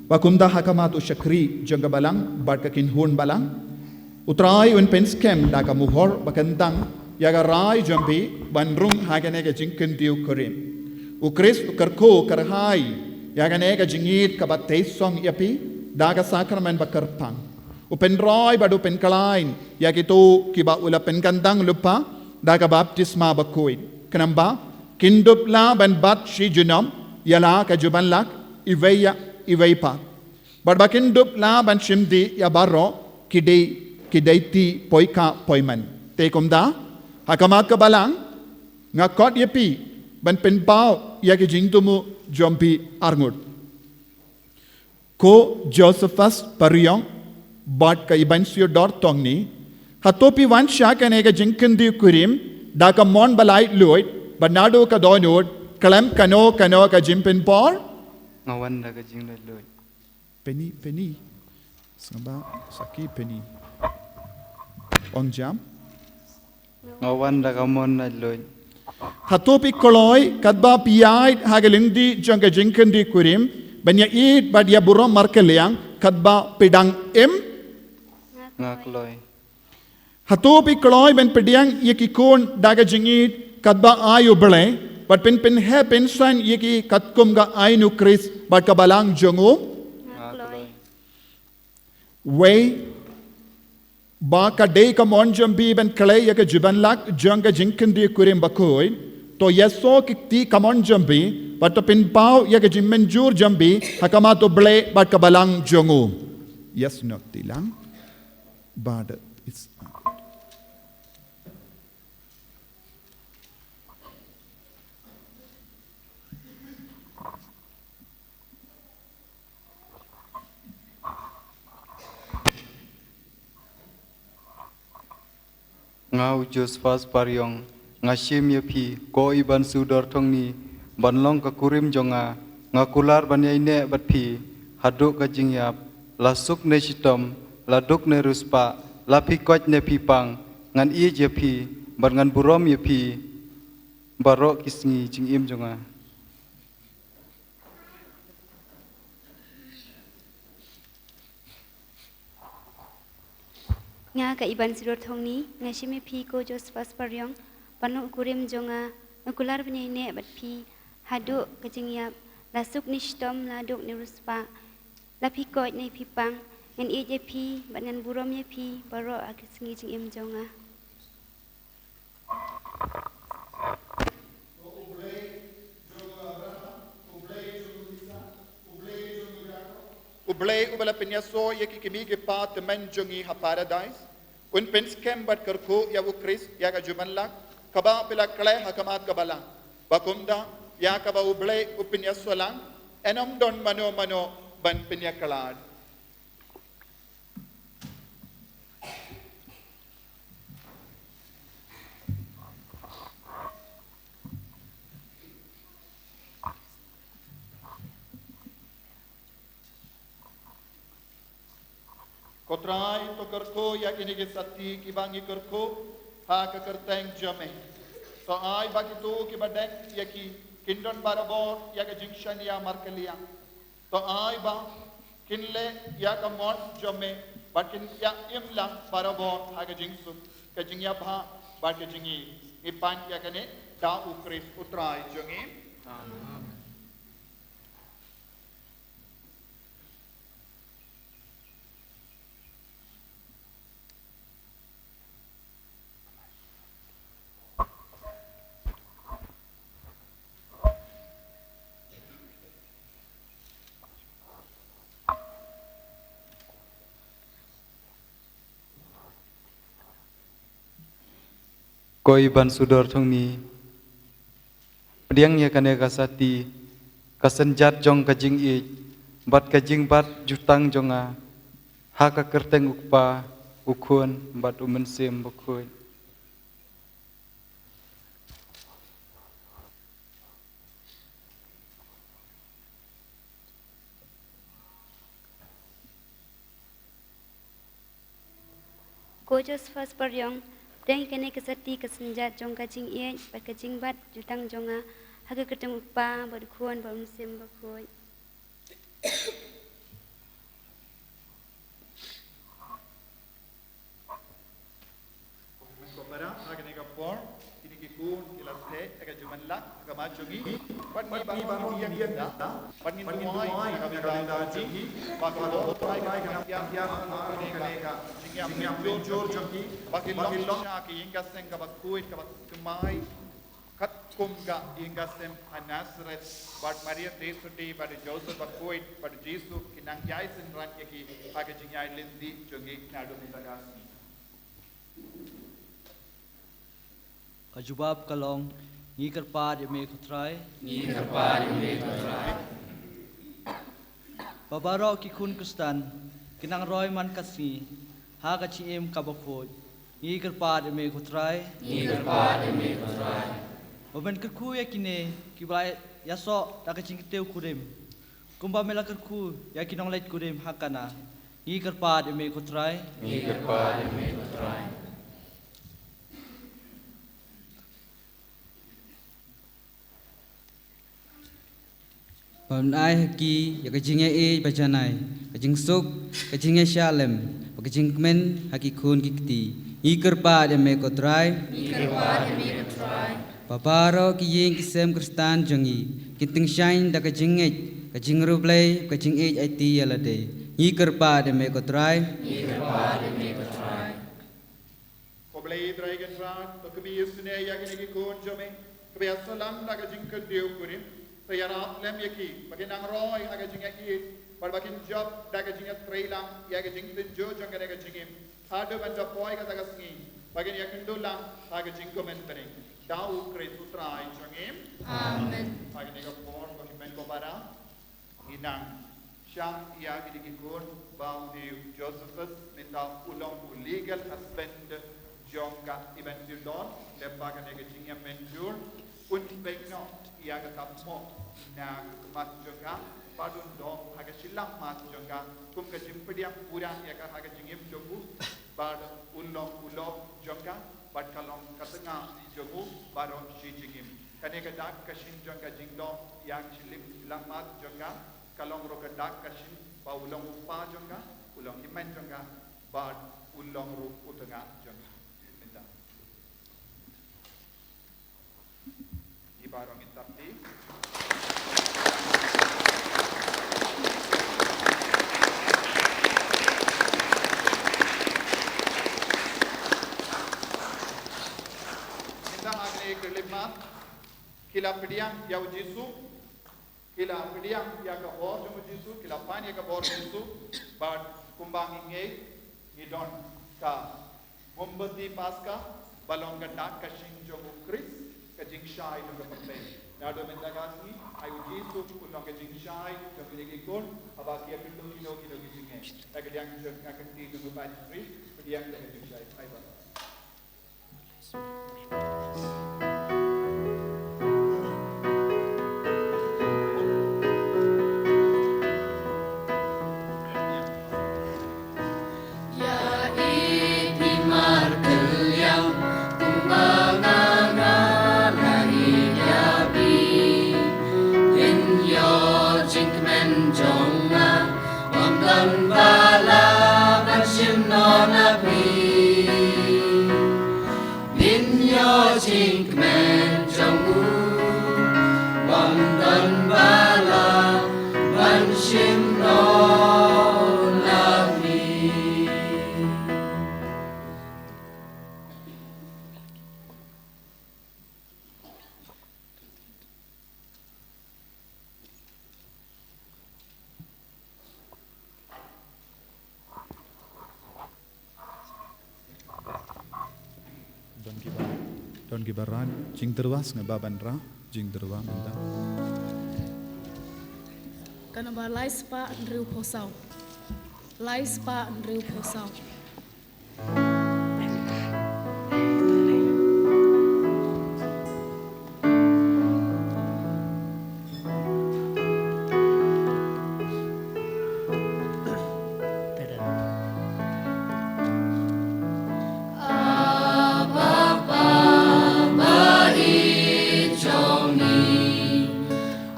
ba kumta ha khmat u shakri jong ka balang bad ka kynhun balang, U Trai un pynskhem da ka mohor ba kyntang ïa ka rai jong phi ban rung ha kane ka jingkyntiew kurim. U Khrist u kyrkhu kyrhai ïa kane ka jingïeit kaba tei song ïa phi da ka sakramen ba kyrpang. U pynroi bad u pynkhlaiñ ïa kito kiba u la pynkyntang lypa da ka baptisma bakhuid. Khnang ba kin dup lah ban bat shi junom ïa la ka juban lak iwei ïa iwei pat. Bad ba kin dup lah ban shim dih ïa baroh ki dei, ki dei ti poikha poiman. Te kumta, ha khmat ka balang, nga khot ïa phi ban pynpaw ïa ki jingthmu jong phi arngut. Ko Josephus Pariong bad ka Iban Siodor Tongni, hato phi wan sha kane ka jingkyntiew kurim da ka mon ba laitluid, bad naduh ka dohnud khlem kano kano ka jingpynpor? Nga wan da ka jinglaitluid. Penny, Penny. Sngewbha sakhi Penny. Ong jam. Nga wan da ka mon laitluid. Hato phi kloi katba phi ïaid ha ka lynti jong ka jingkyntiew kurim ban ïaieit bad ïaburom markylliang katba phi dang im? Nga kloi. Hato phi kloi ban pdiang ïa ki khun da ka jingïeit katba ai U Blei, Bad phin pynheh pynsan ïa ki katkum ka aiñ u Khrist bad ka balang jong u. Nga kloi. Wei, ba ka dei ka mon jong phi ban khleh ïa ka jingban lak jong ka jingkyndit kurim bakhuid. To ïasoh ki kti ka mon jong phi, bad to pynpaw ïa ka jingmynjur jong phi ha khmat U Blei bad ka balang jong u. Ïasnoh kti lang. Bad is Nga u Josephus Pariong, nga shim ïa phi, ko Iban Sudor Thongni, ban long ka kurim jong nga, nga kular ban ïaineh bad phi, haduh ka jingïap, la suk ne shitom, la duk ne riewspah, la phi koit ne phi pang, ngan ïeit ïa phi, bad ngan burom ïa phi, baroh ki sngi jingim jong nga. Nga ka Iban Sudor Thongni, nga shim ïa phi ko Josephus Pariong, ban long u kurim jong nga, nga kular ban ïaineh bad phi, haduh ka jingïap, la suk ne shitom, la duk ne riewspah, la phi koit ne phi pang, ngan ïeit ïa phi, bad ngan burom ïa phi, baroh ha ki sngi jingim jong nga. U Blei uba la pynïasoh ïa ki kmie ki kpa tymmen jong ngi ha Paradais, un pynskhem bad kyrkhu ïa u Khrist ïa ka jingban lak kaba phi la khleh ha khmat ka balang. Ba kumta ïa kaba U Blei u pynïasoh lang, yn ym don mano mano ban pynïakhlad. Ko Trai, to kyrkhu ïa kine ki sati kiba ngi kyrkhu ha ka kyrteng jong me. To ai ba kito kiba deng ïa ki kin don barabor ïa ka jingshaniah markylliang. To ai ba kin leh ïa ka mon jong me bad kin ïa im lang barabor ha ka jingsuk, ka jingïabha bad ka jingïeit. Ngi pan ïa kane da u Khrist u Trai jong ngi. Amen. Ko Iban Sudor Thongni, pdiang ïa kane ka sati, ka synjat jong ka jingïeit bad ka jingbat jutang jong nga, ha ka kyrteng u Kpa, u Khun bad u Mynsiem Bakhuid. Ko Josephus Pariong, pdiang ïa kane ka sati ka synjat jong ka jingïeit bad ka jingbat jutang jong nga, ha ka kyrteng u Kpa bad u Khun bad u Mynsiem Bakhuid. Ko para, ha kane ka por kine ki khun ki la theh ïa ka jingban lak ha khmat jong ngi. Bad ngi baroh ngi ïeng, bad ngin duwai ïa ka bynta jong ki, ba ka Trai kan ïa ha kane ka jingïap mynjur jong ki, ba kin long sha ka ïing ka sem kaba khuid kaba thymmai, katkum ka ïing ka sem ha Nasareth, bad Maria Theisotti, bad Joseph Bakhuid, bad Jisu, kin nang ïai synran ïa ki ha ka jingïaid lynti jong ngi naduh mynta ka sngi. Ka jubab ka long, ngi kyrpad ïa me ko Trai. Ngi kyrpad ïa me ko Trai. Ba baroh ki khun Khristan kin nang roi man ka sngi ha ka jingim kaba khuid. Ngi kyrpad ïa me ko Trai. Ngi kyrpad ïa me ko Trai. Ba men kyrkhu ïa kine kiba la ïasoh da ka jingkiew kurim, kumba me la kyrkhu ïa ki nongleit kurim ha Kana. Ngi kyrpad ïa me ko Trai. Ngi kyrpad ïa me ko Trai. Ba men ai ha ki ïa ka jingïaieit ba janai, ka jingsuk, ka jingïasyllok, bad ka jingkmen ha ki khun ki kti. Ngi kyrpad ïa me ko Trai. Ngi kyrpad ïa me ko Trai. Ba baroh ki ïing ki sem Khristan jong ngi kin tyngshaiñ da ka jingngeit, ka jingriewblei, ka jingïeit aiti ïa lade. Ngi kyrpad ïa me ko Trai. Ngi kyrpad ïa me ko Trai. Ko Blei Trai Kynrad, to khmih ïasnoh ïa kine ki khun jong me kiba ïasalam da ka jingkyndiaw kurim, to ïarap lem ïa ki ba kin nang roi ha ka jingïaieit bad ba kin jop da ka jingïatreilang ïa ka jingtynjuh jong kane ka jingim haduh ban da poi kata ka sngi ba kin ïakynduh lang ha ka jingkmen bneng. Da U Khrist U Trai jong ngi. Amen. Ha kane ka por ba ki men ko para, ngi nang shah ïa kine ki khun ba u dei u Josephus mynta u long u legal husband jong ka Evangeline. Lyngba kane ka jingïamynjur un pynnoh ïa kata ka moh na ka khmat jong ka bad un don ha ka shilliang mat jong ka kum ka jingpdiang pura ïa ka ha ka jingim jong u. Bad u long u lok jong ka bad ka long ka tnga jong u baroh shi jingim. Kane ka dak ka shin jong ka jingdoh ïa ka shilliang mat jong ka ka long ruh ka dak ka shin ba u long u pa jong ka, u long u hynmen jong ka bad u long ruh u tnga jong ka. Mynta. Ki baroh ngin tap kti. Mynta ha kane ka khyllipmat ki la pdiang ïa u Jisu, ki la pdiang ïa ka bor jong u Jisu, ki la pan ïa ka bor u Jisu, bad kumba ngi ngeit ngi don ka Mombati Paska, ba long ka dak ka shin jong u Khrist, ka jingshai jong ka pyrthei. Naduh mynta ka sngi, ai u Jisu u long ka jingshai jong kine ki khun, haba ki ïakynduh kino kino ki jingngeit. Da ka liang jong ka kynti jong u Patriarch, pdiang da ka jingshai, ai ba. Ïa i phi markylliang kumba nga nga la ïa phi. Phin ïoh jingkmen jong nga, bym don ba lah ban shim noh na phi. Phin ïoh jingkmen jong u, bym don ba lah ban shim noh na phi. Don kiba, don kiba rah jingtyrwa, sngewbha ban rah jingtyrwa mynta. Ka nombar lai spah hynriewphew saw. Lai spah hynriewphew saw.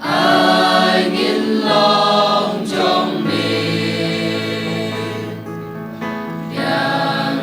Ai ngin long jong me. Yang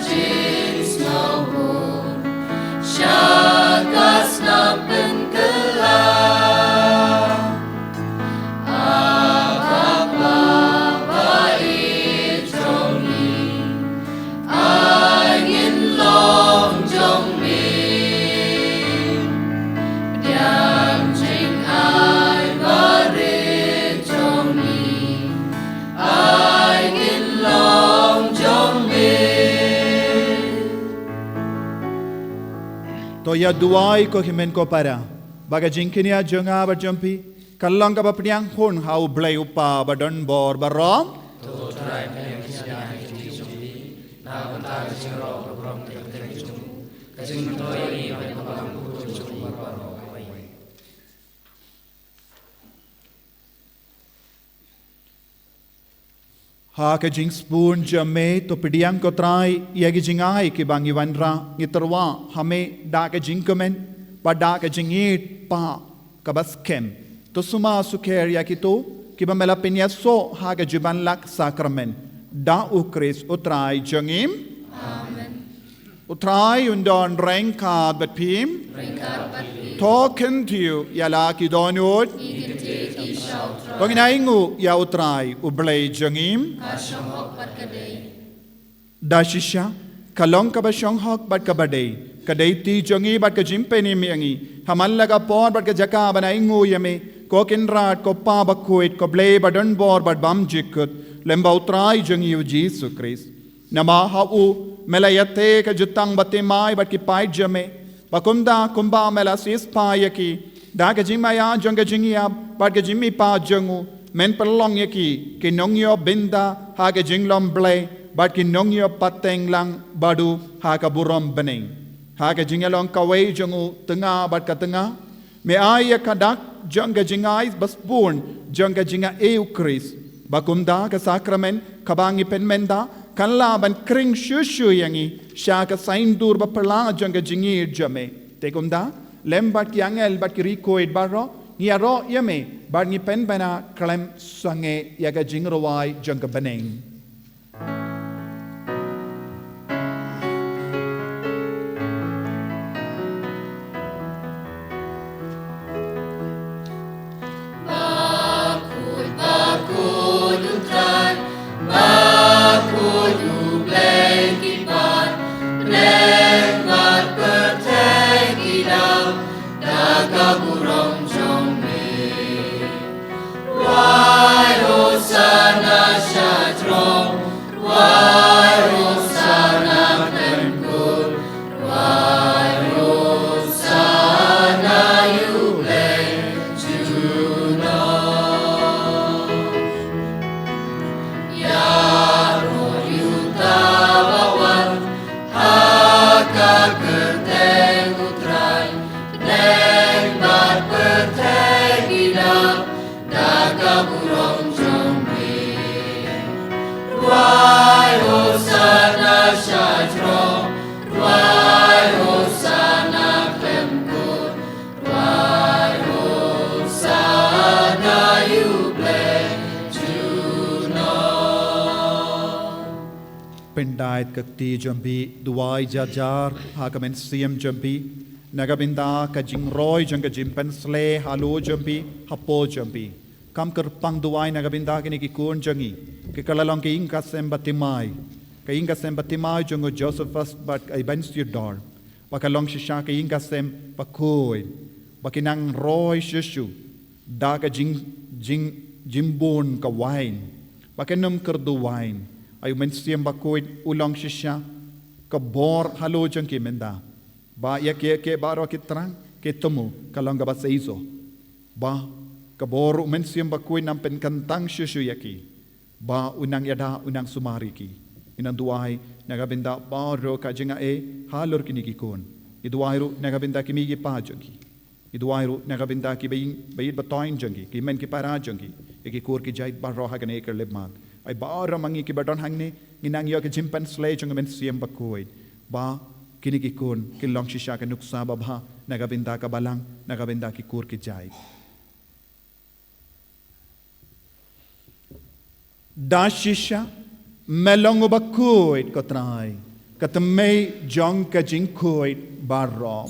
Jing sngewbha sha ka snam pynkylla. Aba Kpa ba ïeit jong ngi, ai ngin long jong me. Pdiang jingai barit jong ngi, ai ngin long jong me. To ïa duwai ko hynmen ko para, ba ka jingkñia jong nga bad jong phi kan long kaba pdiang hun ha U Blei U Kpa ba don bor baroh. To Trai, pdiang ki jingkñia ha ki kti jong phi, na ka bynta ka jingïaroh ka burom ka kyrteng jong u, ka jingmyntoi ïa ngi bad ka balang ka bun jong u baroh. Ha ka jingsbun jong me, to pdiang ko Trai ïa ki jingai kiba ngi wanrah, ngi tyrwa ha me da ka jingkmen bad da ka jingïeit pa kaba skhem. To sumar sukher ïa kito kiba me la pynïasoh ha ka jingban lak sakramen, da U Khrist U Trai jong ngi. Amen. U Trai un don ryngkat bad phi. Ryngkat bad phi. To kyntiew ïa la ki dohnud. Ngi kyntiew ïa ki sha U Trai. To ngin ainguh ïa U Trai U Blei jong ngi. Ka shong hok bad ka dei. Da shisha, ka long kaba shong hok bad kaba dei, ka dei ti jong ngi bad ka jingpynim ïa ngi, ha man la ka por bad ka jaka ban ainguh ïa me, ko Kynrad, ko Pa bakhuid, ko Blei ba don bor bad bymjukut, lem bad U Trai jong ngi U Jisu Khrist. Namar ha u me la ïatei ka jutang bathymmai bad ki paid jong me, ba kumta kumba me la siewspah ïa ki da ka jingmaïa jong ka jingïap bad ka jingmihpat jong u, men pynlong ïa ki ki nongïoh bynta ha ka jinglong Blei bad ki nongïoh pateng lang bad u ha ka burom bneng. Ha ka jingïalong kawei jong u tnga bad ka tnga, me ai ïa ka dak jong ka jingai ba sbun jong ka jingaiei U Khrist, ba kumta ka sakramen kaba ngi pynmynta kan lah ban khring shuh shuh ïa ngi sha ka saiñdur ba phylla jong ka jingïeit jong me. Te kumta, lem bad ki angel bad ki riewkhuid baroh, ngi ïaroh ïa me bad ngi pynbna khlem sangeh ïa ka jingrwai jong ka bneng. Bakhuid, bakhuid U Trai, bakhuid U Blei ki paid, bneng bad pyrthei ki dap da ka burom jong me. Rwai Hosana sha jrong, rwai Hosana khlem kur, rwai Hosana ïa U Blei junom. Ïaroh ïa uta uba wan ha ka kyrteng U Trai, bneng bad pyrthei ki dap da ka burom jong me. Rwai Hosana sha jrong, rwai Hosana khlem kur, rwai Hosana ïa U Blei junom. Pyndait ka kti jong phi, duwai jar jar ha ka mynsiem jong phi, na ka bynta ka jingroi jong ka jingpynshlei halor jong phi, hapoh jong phi. Kam kyrpang duwai na ka bynta kine ki khun jong ngi, ki kylla long ka ïing ka sem bathymmai, ka ïing ka sem bathymmai jong u Josephus bad ka Ebensiodor, ba ka long shisha ka ïing ka sem bakhuid, ba ki nang roi shuh shuh da ka jing, jing, jingbun ka wain, ba kin ym kyrduh wain. Ai U Mynsiem Bakhuid u long shisha ka bor halor jong ki mynta, ba ïa kiei kiei baroh ki thrang ki thmu ka long kaba seisoh, ba ka bor U Mynsiem Bakhuid nang pynkyntang shuh shuh ïa ki, ba un nang ïada, un nang sumar ïa ki. Ngi nang duwai na ka bynta baroh ka jingaiei halor kine ki khun. Ngi duwai ruh na ka bynta ki mei ki pa jong ki. Ngi duwai ruh na ka bynta ki ba ïeit, ba ïeit ba thoiñ jong ki, ki hynmen ki para jong ki, ïa ki kur ki jait baroh ha kane ka lipmat. Ai baroh ma ngi kiba don hangne, ngi nang ïoh ka jingpynshlei jong U Mynsiem Bakhuid, ba kine ki khun kin long shisha ka nuksa babha na ka bynta ka balang, na ka bynta ki kur ki jait. Da shisha me long uba khuid, ko Trai. Ka tymmen jong ka jingkhuid baroh.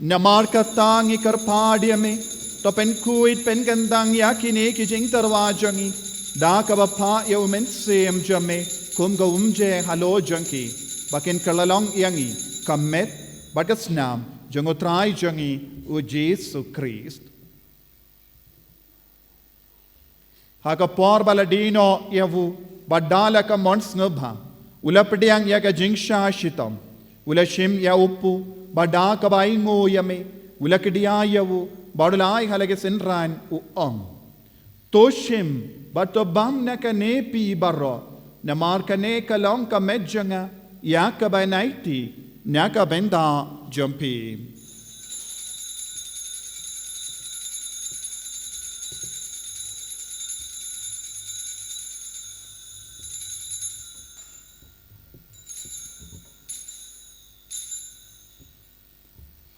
Namar kata ngi kyrpad ïa me, to pynkhuid pynkyndang ïa kine ki jingtyrwa jong ngi da kaba phah ïa u Mynsiem jong me kum ka umje halor jong ki, ba kin kylla long ïa ngi ka met bad ka snam jong U Trai jong ngi U Jisu Khrist. Ha ka por ba la die noh ïa u, bad da la ka mon sngewbha, u la pdiang ïa ka jingshah shitom, u la shim ïa u pu, bad da kaba ainguh ïa me, u la kdiah ïa u, bad u la ai ha la ki synran, u ong: To shim bad to bam na kane phi baroh, namar kane ka long ka met jong nga ïa kaba aiti na ka bynta jong phi.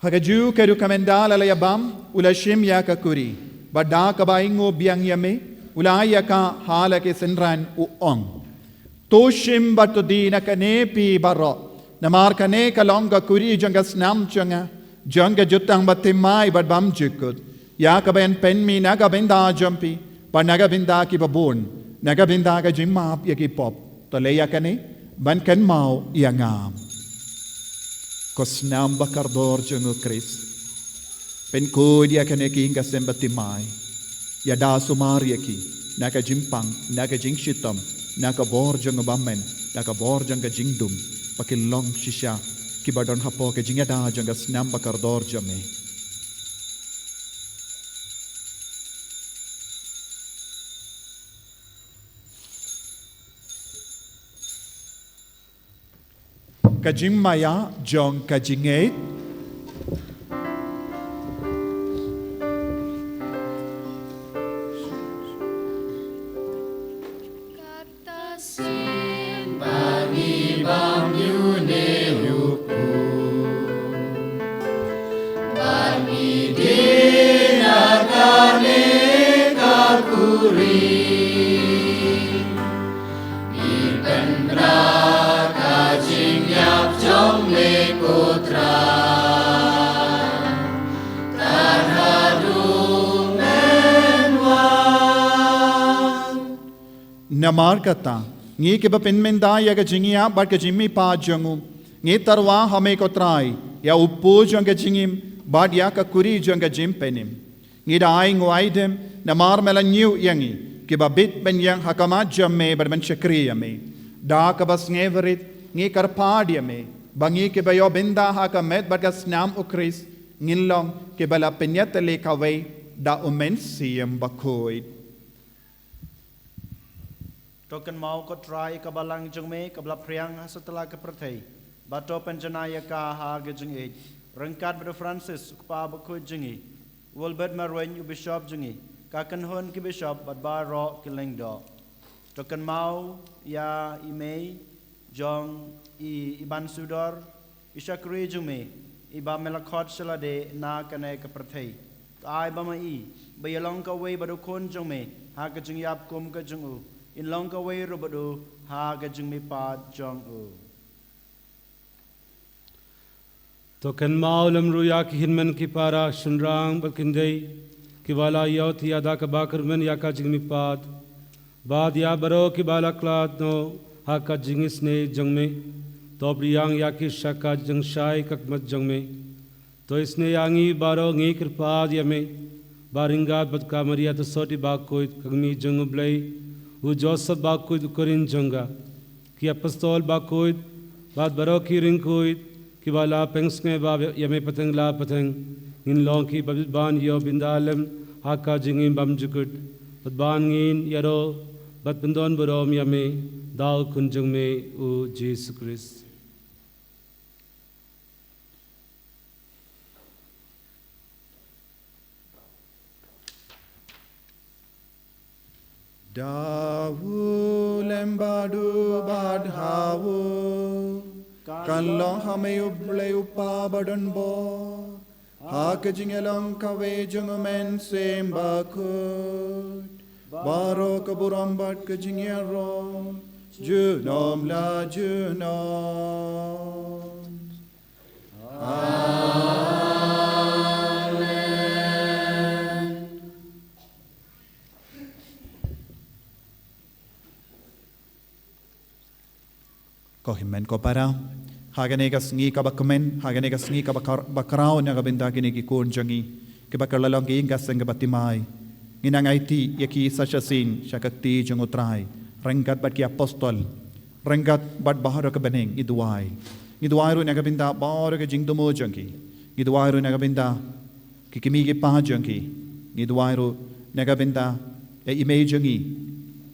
Ha kajuh ka ruh, ka mynta la la ïa bam, u la shim ïa ka kuri, bad da kaba ainguh biang ïa me, u la ai ïa ka ha la ki synran, u ong: To shim bad to die na kane phi baroh, namar kane ka long ka kuri jong ka snam jong nga, jong ka jutang bathymmai bad bymjukut, ïa kaba yn pynmih na ka bynta jong phi bad na ka bynta kiba bun, na ka bynta ka jingmap ïa ki pop. To leh ïa kane ban kynmaw ïa nga. Ko snam bakordor jong U Khrist, pynkhuid ïa kane ka ïing ka sem bathymmai. Ïada sumar ïa ki na ka jingpang, na ka jingshitom, na ka bor jong u bymman, na ka bor jong ka jingdum, ba kin long shisha kiba don hapoh ka jingïada jong ka snam bakordor jong me. Ka jingmaïa jong ka jingngeit. Kata sien ba ngi bam ïa une u pu, ba ngi die na kane ka kuri. Ngi pynbna ka jingïap jong me ko Trai, tad haduh men wan. Namar kata, ngi kiba pynmynta ïa ka jingïap bad ka jingmihpat jong u, ngi tyrwa ha me ko Trai, ïa u pu jong ka jingim bad ïa ka kuri jong ka jingpynim. Ngi da ainguh aidem namar me la ñiew ïa ngi kiba bit ban ïeng ha khmat jong me bad ban shakri ïa me. Da kaba sngewrit ngi kyrpad ïa me ba ngi kiba ïoh bynta ha ka met bad ka snam U Khrist ngin long kiba la pynïatylli kawei da U Mynsiem Bakhuid. To kynmaw ko Trai ka balang jong me kaba la phriang ha satlak ka pyrthei, bad to pynjanai ïa ka ha ka jingïeit, ryngkat bad u Francis u kpa bakhuid jong ngi, u Albert Marwein u bishop jong ngi, ka kynhun ki bishop bad baroh ki lyngdoh. To kynmaw ïa i mei jong i, i Ban Sudor, i shakri jong me, iba me la khot sha lade na kane ka pyrthei. To ai ba ma i, ba ïalong kawei bad u khun jong me ha ka jingïap kum ka jong u, in long kawei ruh bad u ha ka jingmihpat jong u. To kynmaw lem ruh ïa ki hynmen ki para, shynrang bad kynthei, kiba la ïoh thiah da kaba kyrmen ïa ka jingmihpat, bad ïa baroh kiba la khlad noh ha ka jingisynei jong me. To pdiang ïa ki sha ka jingshai khmat jong me. To isynei ïa ngi baroh, ngi kyrpad ïa me, ba ryngkat bad ka Maria Theisotti bakhuid, ka kmie jong U Blei, u Joseph bakhuid u kurim jong ka, ki apostol bakhuid, bad baroh ki riewkhuid kiba la pynsngewbha ïa me pateng la pateng, ngin long kiba bit ban ïoh bynta lem ha ka jingim bymjukut, bad ban ngin ïaroh bad pyndonburom ïa me da u Khun jong me u Jisu Khrist. Da u lem bad u bad ha u, kan long ha me U Blei U Kpa badonbor, ha ka jingïalong kawei jong U Mynsiem Bakhuid, baroh ka burom bad ka jingïaroh Junom la junom. Amen. Ko hynmen ko para, ha kane ka sngi kaba kmen, ha kane ka sngi kaba kar-, ba khraw na ka bynta kine ki khun jong ngi kiba kylla long ki ïing ki sem kiba thymmai, ngi nang aiti ïa ki sa shisien sha ka kti jong U Trai ryngkat bad ki apostol, ryngkat bad baroh ka bneng. Ngi duwai, ngi duwai ruh na ka bynta baroh ka jingthmu jong ki. Ngi duwai ruh na ka bynta ki kmie ki kpa jong ki. Ngi duwai ruh na ka bynta ïa i mei jong ngi,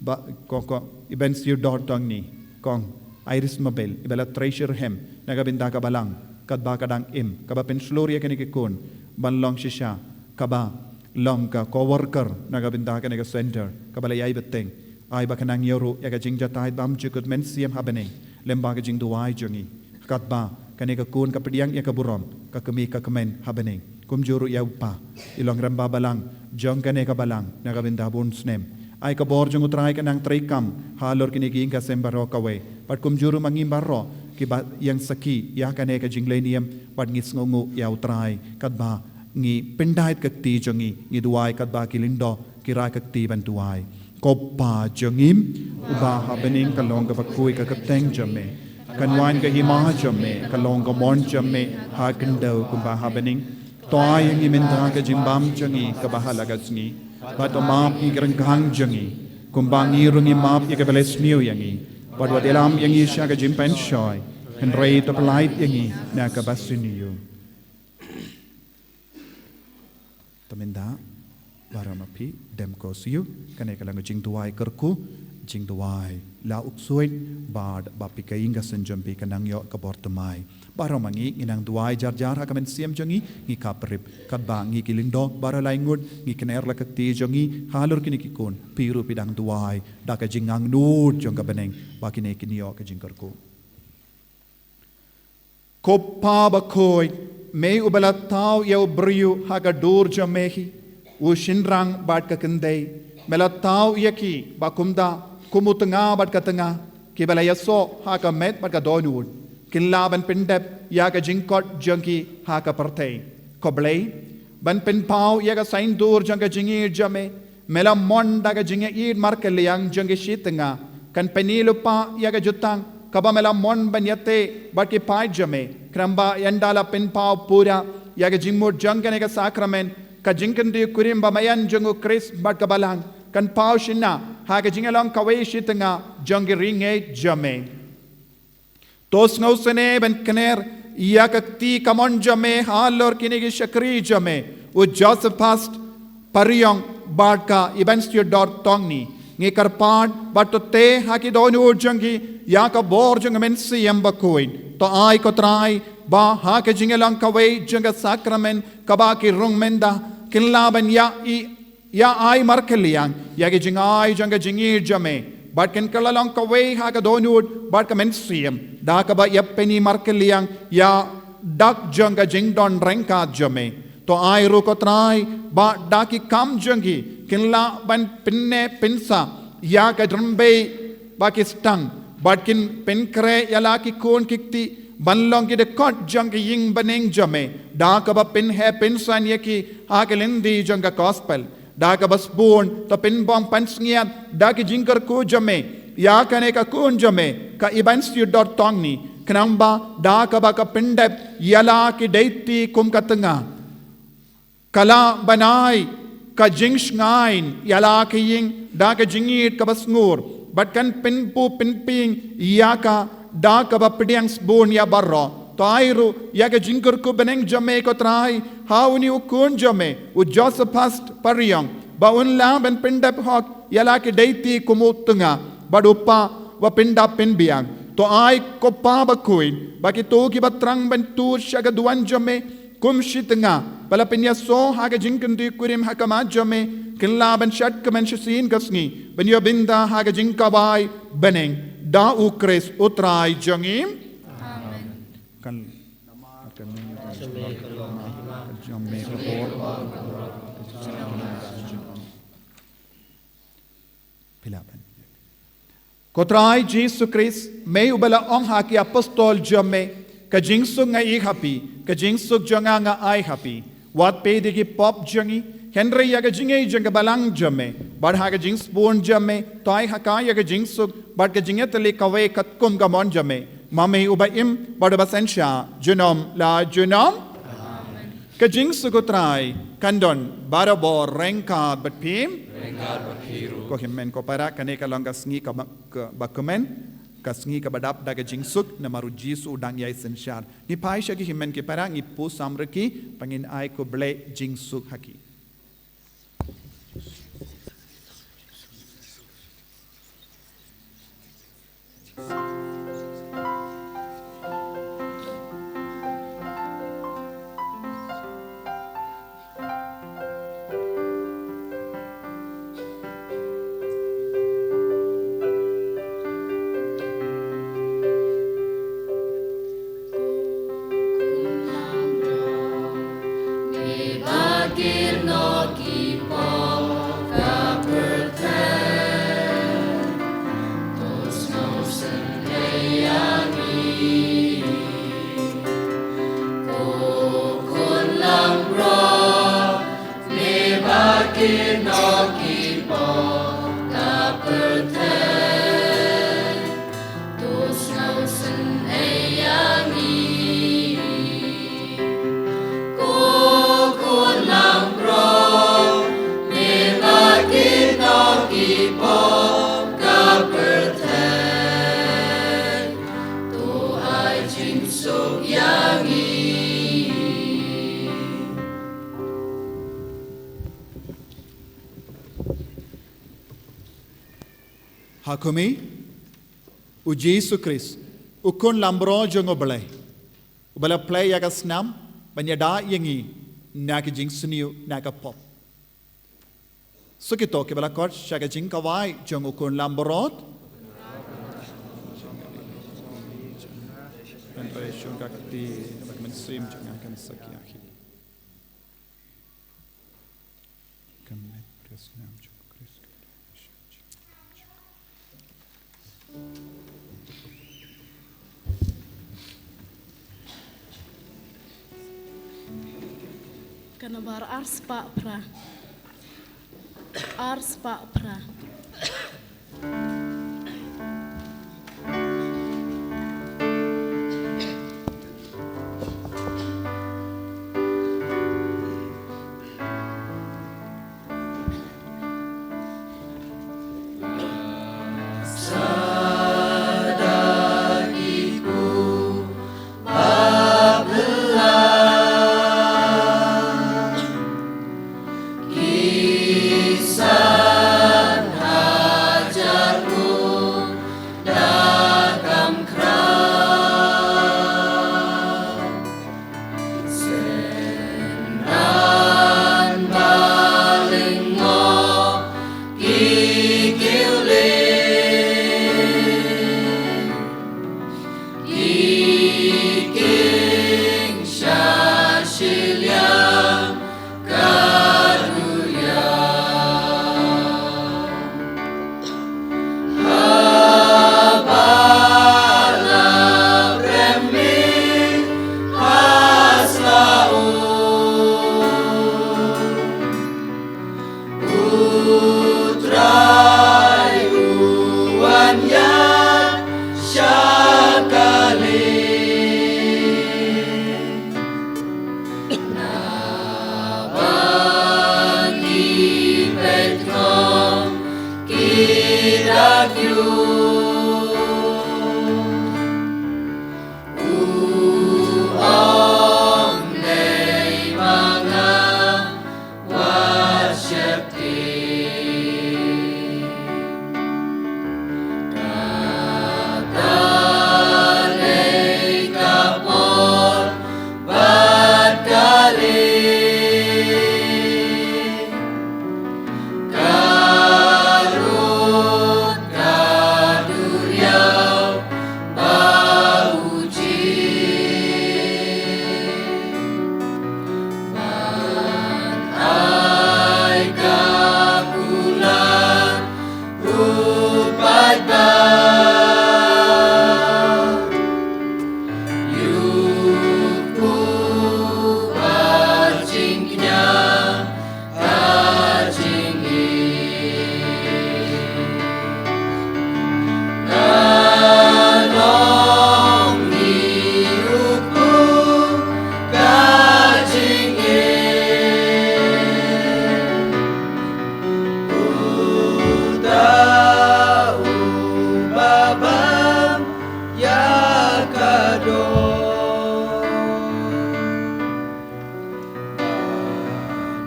ba, ko, ko, i Bensiewdor Tongni, Kong Iris Mabel, iba la trei shitrhem na ka bynta ka balang katba ka dang im, kaba pynshlur ïa kane ki khun ban long shisha kaba long ka co-worker na ka bynta kane ka center, kaba la ïai bteng. Ai ba kan nang ïoh ruh ïa ka jingjahthait bymjukut mynsiem ha bneng lem bad ka jingduwai jong ngi. Katba kane ka khun ka pdiang ïa ka burom, ka kmie ka kmen ha bneng. Kumjuh ruh ïa u kpa, i long rangbah balang jong kane ka balang na ka bynta bun snem. Ai ka bor jong U Trai kan nang treikam halor kine ki ïing ki sem baroh kawei. Bad kumjuh ruh ma ngi baroh kiba ïeng sakhi ïa kane ka jingleh niam, bad ngi sngewnguh ïa U Trai katba ngi pyndait ka kti jong ngi, ngi duwai katba ki lyngdoh ki rai ka kti ban duwai. Ko Pa jong ngi uba ha bneng, ka long kaba khuid ka kyrteng jong me. Kan wan ka hima jong me, ka long ka mon jong me ha khyndew kumba ha bneng. To ai ïa ngi mynta ka jingbam jong ngi kaba ha la ka sngi. Bad to map ïa ki ryngkang jong ngi, kumba ngi ruh ngi map ïa kiba la sniew ïa ngi. Bad wat ïalam ïa ngi sha ka jingpynshoi, hynrei to pyllait ïa ngi na kaba sniew. Te mynta, baroh ma phi dem ko siew, kane ka long ka jingduwai kyrkhu, jingduwai la u ksuid, bad ba phi ka ïing ka sem jong phi kan nang ïoh ka bor thymmai. Baroh ma ngi ngi nang duwai jar jar ha ka mynsiem jong ngi, ngi khaprip katba ngi ki lyngdoh baroh lai ngut, ngi kner la ka kti jong ngi halor kine ki khun. Phi ruh phi dang duwai da ka jingangnud jong ka bneng ba kine kin ïoh ka jingkyrkhu. Ko Pa bakhuid, me uba la thaw ïa u briew ha ka dur jong me hi, u shynrang bad ka kynthei, me la thaw ïa ki ba kumta kum u tnga bad ka tnga, kiba la ïasoh ha ka met bad ka dohnud, kin lah ban pyndep ïa ka jingkhot jong ki ha ka pyrthei. Ko Blei, ban pynpaw ïa ka saiñdur jong ka jingïeit jong me, me la mon da ka jingïeit markylliang jong ki shi tnga, kan pynïoh lypa ïa ka jutang kaba me la mon ban ïateh bad ki paid jong me. Khnang ba ynda la pynpaw pura ïa ka jingmut jong kane ka sakramen, ka jingkyntiew kurim ba maïan jong u Khrist bad ka balang kan paw shynna ha ka jingïalong kawei shi tnga jong ki ri ngeit jong me. To sngewsynei ban kner ïa ka kti kamon jong me halor kine ki shakri jong me, u Josephus Pariong bad ka Ibansiodor Tongni. Ngi kyrpad ba to teh ha ki dohnud jong ki ïa ka bor jong ka Mynsiem Bakhuid. To ai ko Trai ba ha ka jingïalong kawei jong ka sakramen kaba ki rung mynta, kin lah ban ïa i ïa ai markylliang ïa ki jingai jong ka jingïeit jong me, bad kin kylla long kawei ha ka dohnud bad ka mynsiem, da kaba ïa pyni markylliang ïa dak jong ka jingdon ryngkat jong me. To ai ruh ko Trai ba da ki kam jong ki kin lah ban pynneh pynsah ïa ka jingrymbei ba ki sdang, bad kin pynkhreh ïa la ki khun ki kti ban long ki dkhot jong ka ïing bneng jong me, da kaba pynheh pynsan ïa ki ha ka lynti jong ka gospel. Da kaba sbun to pynbym pansngiat da ki jingkyrkhu jong me ïa kane ka khun jong me ka Ibansiodor Tongni, khnang ba da kaba ka pyndep ïa la ki dei ti kum ka tnga, ka lah ban ai ka jingshngaiñ ïa la ka ïing da ka jingïeit kaba sngur, bad kan pynpu pynpieng ïa ka da kaba pdiang sbun ïa baroh. To ai ruh ïa ka jingkyrkhu bneng jong me ko Trai ha une u khun jong me u Josephus Pariong, ba un lah ban pyndep hok ïa la ki dei ti kum u tnga bad u pa ba pynda pynbiang. To ai ko Pa bakhuid ba kito kiba thrang ban tur sha ka duwan jong me kum shi tnga ba la pynïasoh ha ka jingkyntiew kurim ha khmat jong me kin lah ban shad kmen shisien ka sngi ban ïoh bynta ha ka jingkawai bneng da u Khrist u Trai jong ngi. Amen. Kan, kan jong me ka bor. Phi lah ban. Ko Trai Jisu Khrist, me uba la ong ha ki apostol jong me, ka jingsuk nga ai ha phi, ka jingsuk jong nga nga ai ha phi. Wat peit ïa ki pop jong ngi, hynrei ïa ka jingaiei jong ka balang jong me, bad ha ka jingsbun jong me, to ai ha ka ïa ka jingsuk, bad ka jingïatylli kawei katkum ka mon jong me. Ma me uba im, bad uba synshar, junom la junom. Ka jingsuk U Trai kan don barabor ryngkat bad phi. Ryngkat bad phi ruh. Ko hynmen ko para, kane ka long ka sngi kaba, kaba kmen, ka sngi kaba dap da ka jingsuk, namar U Jisu u dang ïai synshar. Ngi phai sha ki hynmen ki para, ngi pyrshang ruh ki, ba ngin ai khublei jingsuk ha ki. Ha kumne, U Jisu Khrist, U Khun Langbrot jong U Blei, uba la plie ïa ka snam, ban ïada ïa ngi na ka jingsniew na ka pop. Sa kito kiba la khot sha ka jingkhawai jong U Khun Langbrot. Ka nambar ar spah phra. Ar spah phra.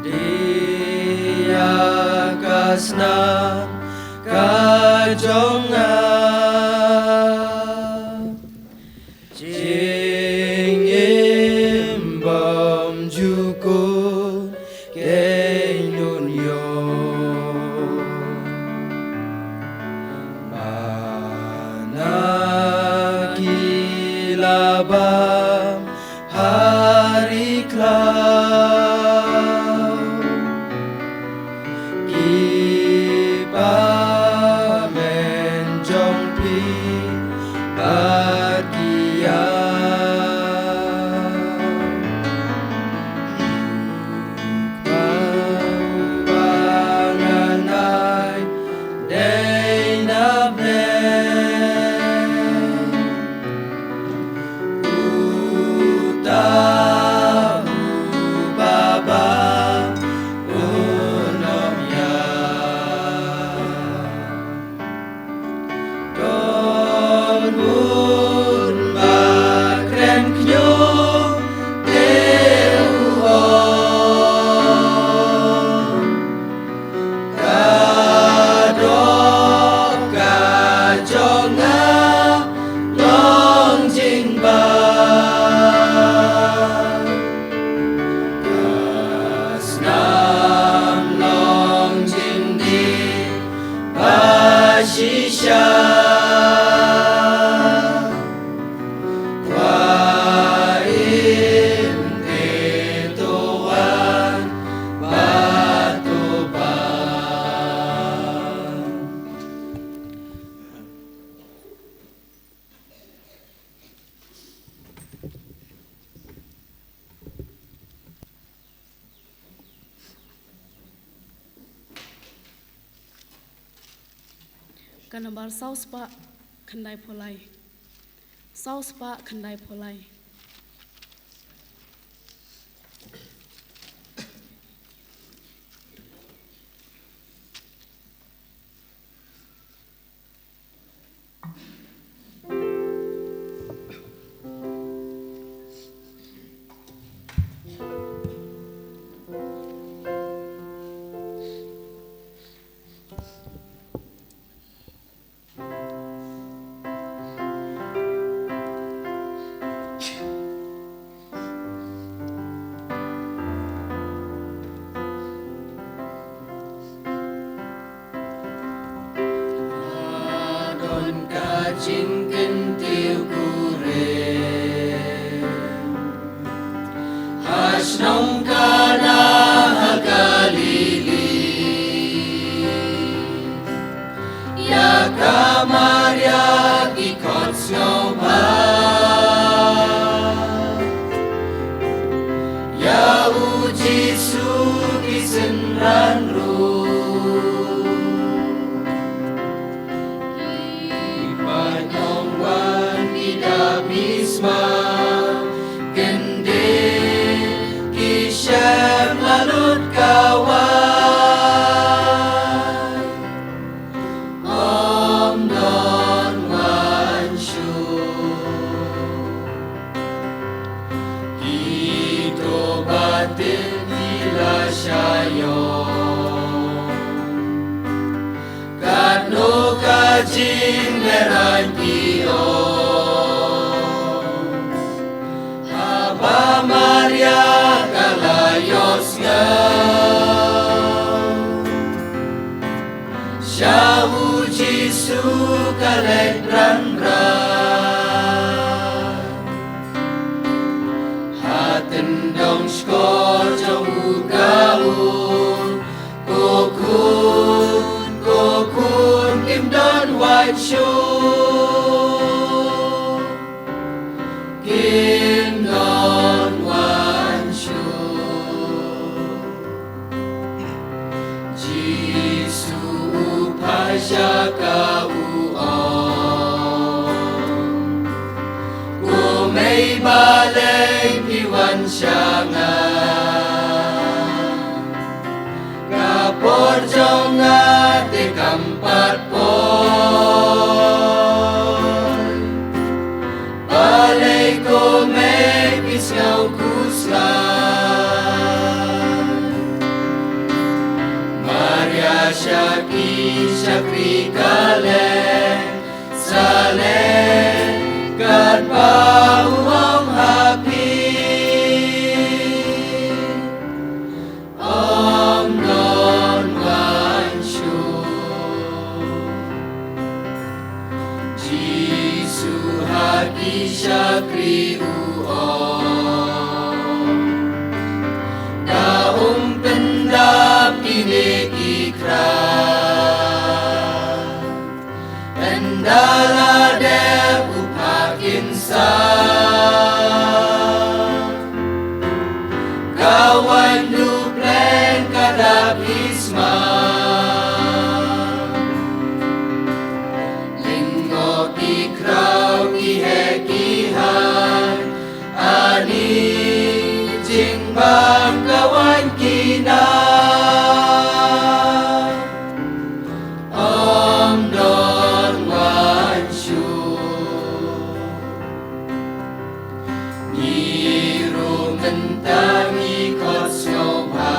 Dia ka snam ka jong nga. Jingim bym ju kut keiñ nud ïong. Mana ki la bam ha ri khlaw. Ki pamen jong phi bad ki ïaw. Ba ngan ai dei na pdeng. Uta u Baba un ym ïap. Don bun ba kren khñiot te u ong. Ka doh ka jong nga long jingbam. Ka snam long jingdih ba shisha. Wa im te to wan ba to ba. Ka nambar saw spah khyndai phew lai. Saw spah khyndai phew lai. Don ka jingkyntiew kurim ha shnong Kana ha Galili. Ïa ka Maria ki khot sngewbha. Ïa u Jisu ki synran ruh. Ki paid nongwan ki da baptisma, kyndit ki shem la lut ka waiñ. Ym don waiñ shuh. Kito ba tip ki la shah ïong. Katno ka jingmerain ki ong. Haba Maria ka la ïohsngew sha u Jisu ka leit rangbah. Ha tyndong shkor jong u ka ong, ko khun, ko khun, kim don waiñ shuh. Kim don waiñ shuh. Jisu u phai sha ka u ong, ko mei, balei phi wan sha nga? Ka por jong nga te kam pat poi. Balei Ko me ki sngewkhuslai. Maria sha ki shakri ka leh, sa leh katba u ong ha phi. Ym don wan shuh. Jisu ha ki shakri u ong, da um pyndap kine ki khra. Ynda la dep u phah kin sah. Ka waiñ duh pleng ka dap hi sma. Lyngngoh ki khraw ki heh ki hai. Ani jingbam ka waiñ ki na. Ym don wan shuh. Ngi ruh mynta ngi khot sngewbha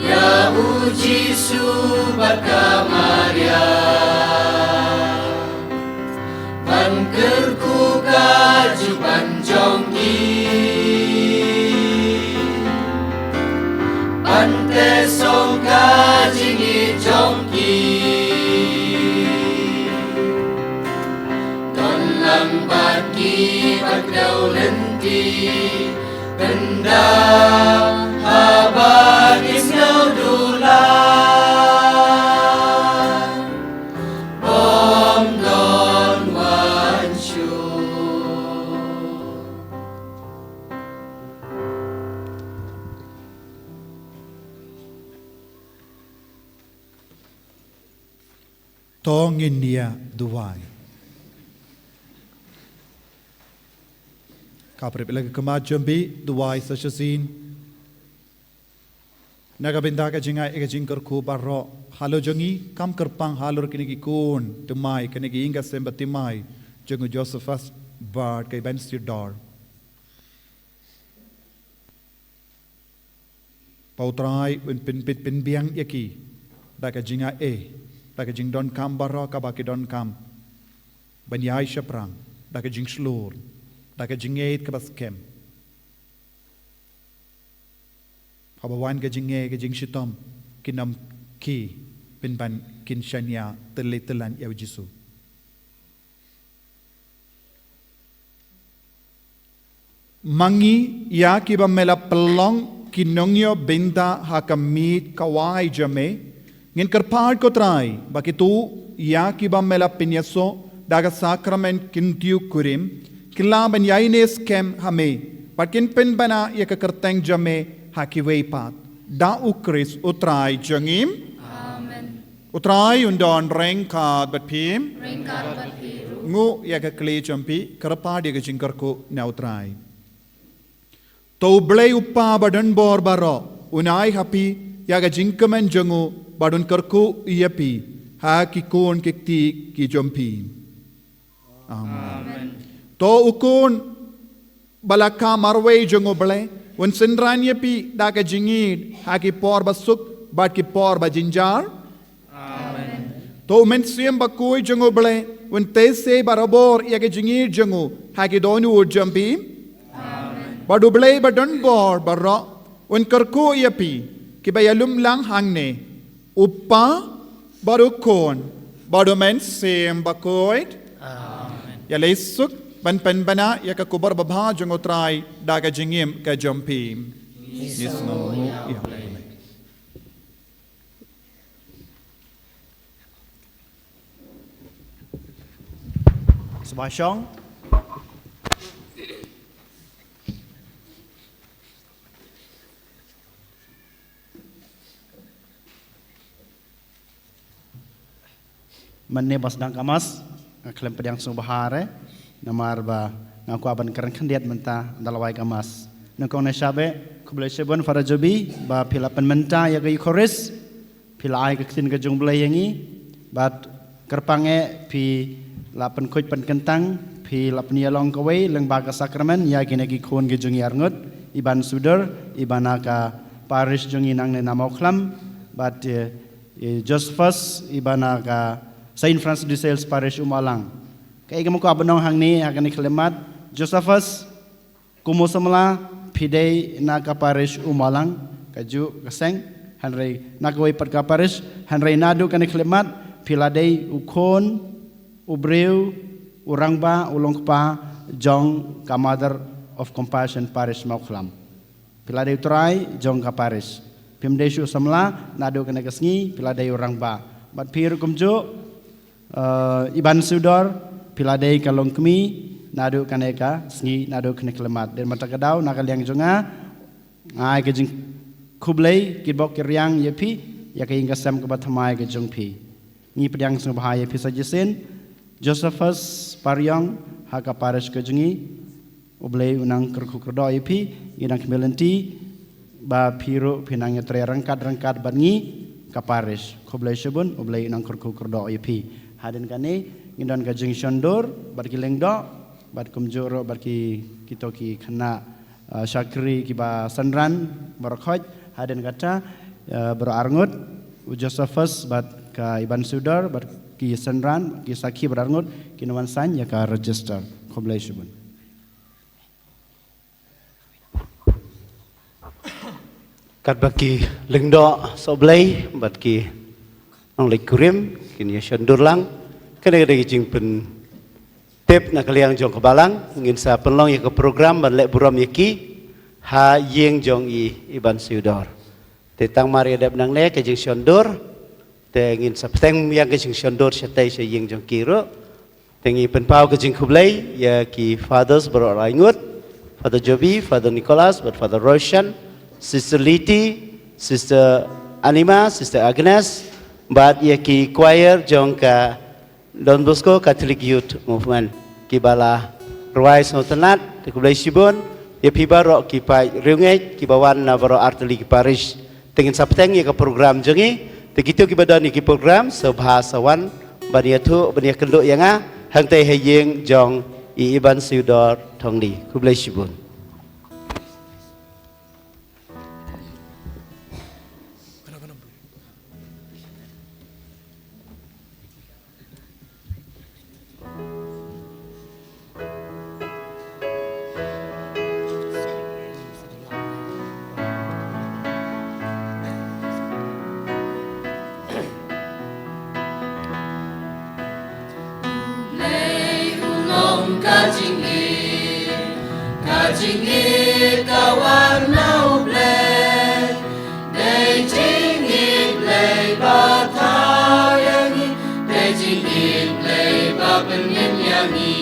ïa u Jisu bad ka Maria. Ban kyrkhu ka jubab jong ki. Ban teh song ka jingïeit jong ki. Don lang bad ki bad kdew lynti. Pynda haba ki sngewdulai. Ym don wan shuh. To ngin ïa duwai. Ka pyrshah ïa la ka khmat jong phi, duwai sa shisien. Na ka bynta ka jingaiei ka jingkyrkhu baroh halor jong ngi, kam kyrpang halor kine ki khun thymmai, kine ki ïing ki sem ba thymmai jong u Josephus bad ka Benedicta. Ba U Trai un pynpeit pynbiang ïa ki da ka jingaiei, da ka jingdonkam baroh kaba ki donkam, ban ïaid shaphrang da ka jingshlur, da ka jingngeit kaba skhem. Haba wan ka jingngeit, ka jingshitom, kin ym khie pynban kin shaniah tylli tyllan ïa u Jisu. Ma ngi ïa kiba me la pynlong ki nongïoh bynta ha ka miet kawei jong me, ngin kyrpad ko Trai ba kito ïa kiba me la pynïasoh da ka sakramen kyntiew kurim, kin lah ban ïaineh skhem ha me bad kin pynbna ïa ka kyrteng jong me ha kiwei pat. Da U Khrist U Trai jong ngi. Amen. U Trai un don ryngkat bad phi. Ryngkat bad phi ruh. Nguh ïa ka khlieh jong phi, kyrpad ïa ka jingkyrkhu na U Trai. To U Blei U Kpa badonbor baroh un ai ha phi ïa ka jingkmen jong u bad un kyrkhu ïa phi ha ki khun ki kti ki jong phi. Amen. To u khun ba la kha marwei jong U Blei un synran ïa phi da ka jingïeit ha ki por ba suk bad ki por ba jynjar. Amen. To U Mynsiem Bakhuid jong U Blei un teh sei barabor ïa ka jingïeit jong u ha ki dohnud jong phi. Amen. Bad U Blei badonbor baroh un kyrkhu ïa phi kiba ïalum lang hangne, U Kpa bad U Khun bad U Mynsiem Bakhuid. Amen. Ïaleh suk ban pynbna ïa ka khubor babha jong U Trai da ka jingim ka jong phi. Ngi sngewnguh ïa U Blei. Sngewbha shong. Mynne ba sdang ka Mass, nga khlem pdiang sngewbha re, namar ba nga kwah ban kren khyndiat mynta ynda la wai ka Mass. Nyngkong ne sha beh, khublei shibun Father Jobi ba phi la pynmynta ïa ka Eucharist, phi la ai ka ktien ka jong U Blei ïa ngi, bad kyrpang eh phi la pynkhuid pynkyntang, phi la pynïalong kawei lyngba ka sakramen ïa kine ki khun ki jong ngi arngut, i Ban Sudor, i ba na ka parish jong ngi nangne na Mawkhlam, bad, eh, i Josephus, i ba na ka Saint Francis de Sales Parish Umalang. Kaei kaba nga kwah ban ong hangne ha kane ka khyllipmat, Josephus, kum u samla, phi dei na ka parish Umalang, kajuh ka seng, hynrei na kawei pat ka parish, hynrei naduh kane ka khyllipmat, phi la dei u khun, u briew, u rangbah, u longkpa jong ka Mother of Compassion Parish Mawkhlam. Phi la dei u trai jong ka parish. Phim dei shuh u samla, naduh kane ka sngi, phi la dei u rangbah. Bad phi ruh kumjuh, eh, i Ban Sudor, phi la dei ka longkmie, naduh kane ka sngi, naduh kane ka khyllipmat. Dei na kata ka daw, na ka liang jong nga, nga ai ka jingkhublei, ki bok ki riang ïa phi, ïa ka ïing ka sem kaba thymmai ka jong phi. Ngi pdiang sngewbha ïa phi sa shisien, Josephus Pariong, ha ka parish ka jong ngi, U Blei un nang kyrkhu kyrdoh ïa phi, ngi dang khmih lynti, ba phi ruh phin nang ïatrei ryngkat ryngkat bad ngi ka parish. Khublei shibun, U Blei un nang kyrkhu kyrdoh ïa phi. Hadien kane, ngin don ka jingshon dur, bad ki lyngdoh, bad kumjuh ruh, bad ki, kito ki khynnah, eh, shakri kiba synran, baroh khoit, hadien kata, eh, baroh arngut, u Josephus, bad ka i Ban Sudor, bad ki synran, ki sakhi baroh arngut, kin wan sign ïa ka register. Khublei shibun. Katba ki lyngdoh soh Blei, bad ki nongleit kurim, kin ïa shon dur lang. Kane ka dei ka jingpyntip na ka liang jong ka balang, ngin sa pynlong ïa ka program ban leh burom ïa ki, ha ïing jong i, i Ban Sudor. Te tang mar ïa dep nangne ka jingshon dur, te ngin sa bteng ïa ka jingshon dur shatei sha ïing jong ki ruh. Te ngi pynpaw ka jingkhublei ïa ki fathers baroh laingut, Father Joby, Father Nicholas, bad Father Roshan, Sister Liti, Sister Anima, Sister Agnes, bad ïa ki choir jong ka Don Bosco Catholic Youth Movement. Kiba la rwai sngewtynnat, te khublei shibun, ïa phi baroh ki paid riewngeit, kiba wan na baroh artylli ki parish. Te ngin sa bteng ïa ka program jong ngi, te kito kiba don ïa ki program, sngewbha sa wan, ban ïathuh, ban ïakynduh ïa nga, hangtei ha ïing jong i Iban Siudor Thongni. Khublei shibun. Blei u long ka jingïeit, ka jingïeit ka wan na u Blei. Dei jingïeit Blei ba thaw ïa ngi, dei jingïeit Blei ba pynim ïa ngi.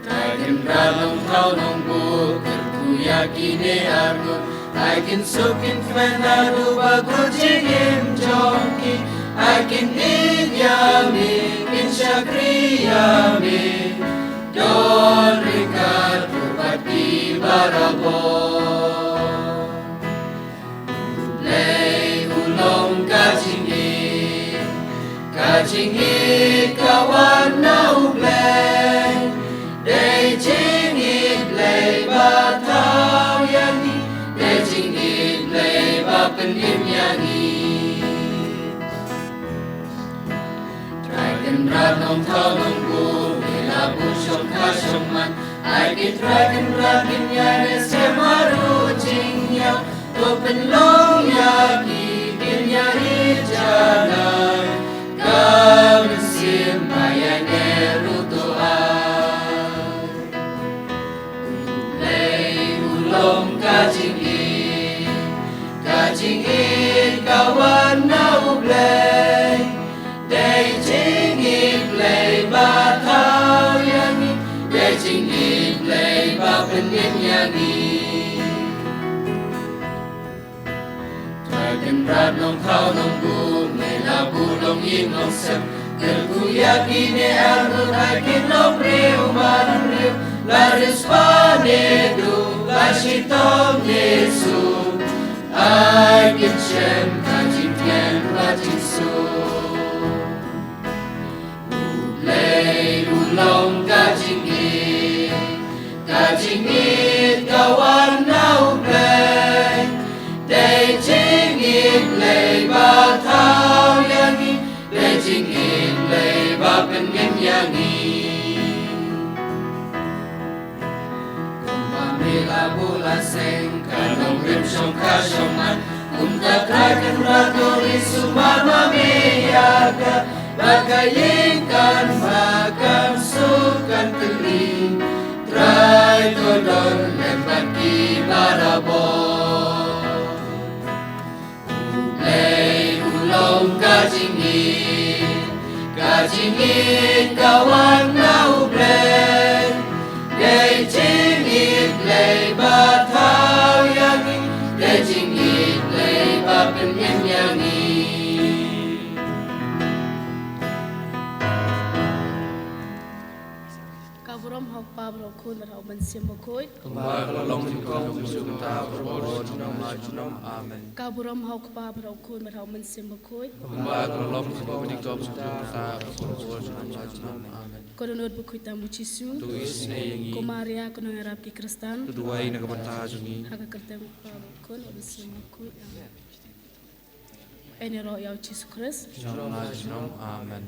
Ai kynrad nongthaw nongbuh, kyrkhu ïa kine arngut. Ai kin suk kin kmen naduh ba kut jingim jong ki. Ai kin ïeit ïa me, kin shakri ïa me. Don ryngkat bad ki barabor. Blei u long ka jingïeit, ka jingïeit ka wan na u Blei. Dei jingïeit Blei ba thaw ïa ngi, dei jingïeit Blei ba pynim ïa ngi. Trai Kynrad nongthaw nongbuh, me la buh shongkha shongman. Ai ki Trai Kynrad kin ïaineh skhem haduh jingïap. To pynlong ïa ki kin ïaineh janai. Ka mynsiem ba ïaineh ruh to ai. Blei u long ka jingïeit, ka jingïeit ka wan na u Blei. Dei jingïeit Blei ba thaw ïa ngi, dei jingïeit Blei ba pynim ïa ngi. Trai Kynrad nongthaw nongbuh, me la buh longïing longsem. Kyrkhu ïa kine arngut, ai kin long briew man briew, la riewspah ne duh, la shitom ne suk. Ai kin shem ka jingkmen bad jingsuk. Jingit ka wan na U Blei, dei jingit Blei ba thaw ïa ngi, dei jingit Blei ba pynngem ïa ngi. Kumba me la buh la seng, ka nongrim shongkha shongman, kumta Trai Kynrad Nongrim sumar ma me ïa ka, ba ka ïing kan bha kan suk kan kylli. Trai to don lem bad ki barabor. U Blei u long ka jingit, ka jingit ka wan na U Blei. Dei jingit Blei ba thaw ïa ngi, dei jingit Blei ba pynngem ïa ngi. Ka burom ha U Kpa bad ha U Khun bad ha U Mynsiem Bakhuid. Kumba ka la long nyngkong, mynta, barabor, junom la junom. Amen. Ka burom ha U Kpa bad ha U Khun bad ha U Mynsiem Bakhuid. Kumba ka la long nyngkong, mynta, barabor, junom la junom. Amen. Ko Dohnud Bakhuid tam U Jisu. To isynei ïa ngi. Ko Maria ko nongïarap ki Khristan. To duwai na ka bynta jong ngi. Ha ka kyrteng U Kpa bad U Khun bad U Mynsiem Bakhuid. Amen. Ïaroh ïa U Jisu Khrist. Junom la junom. Amen.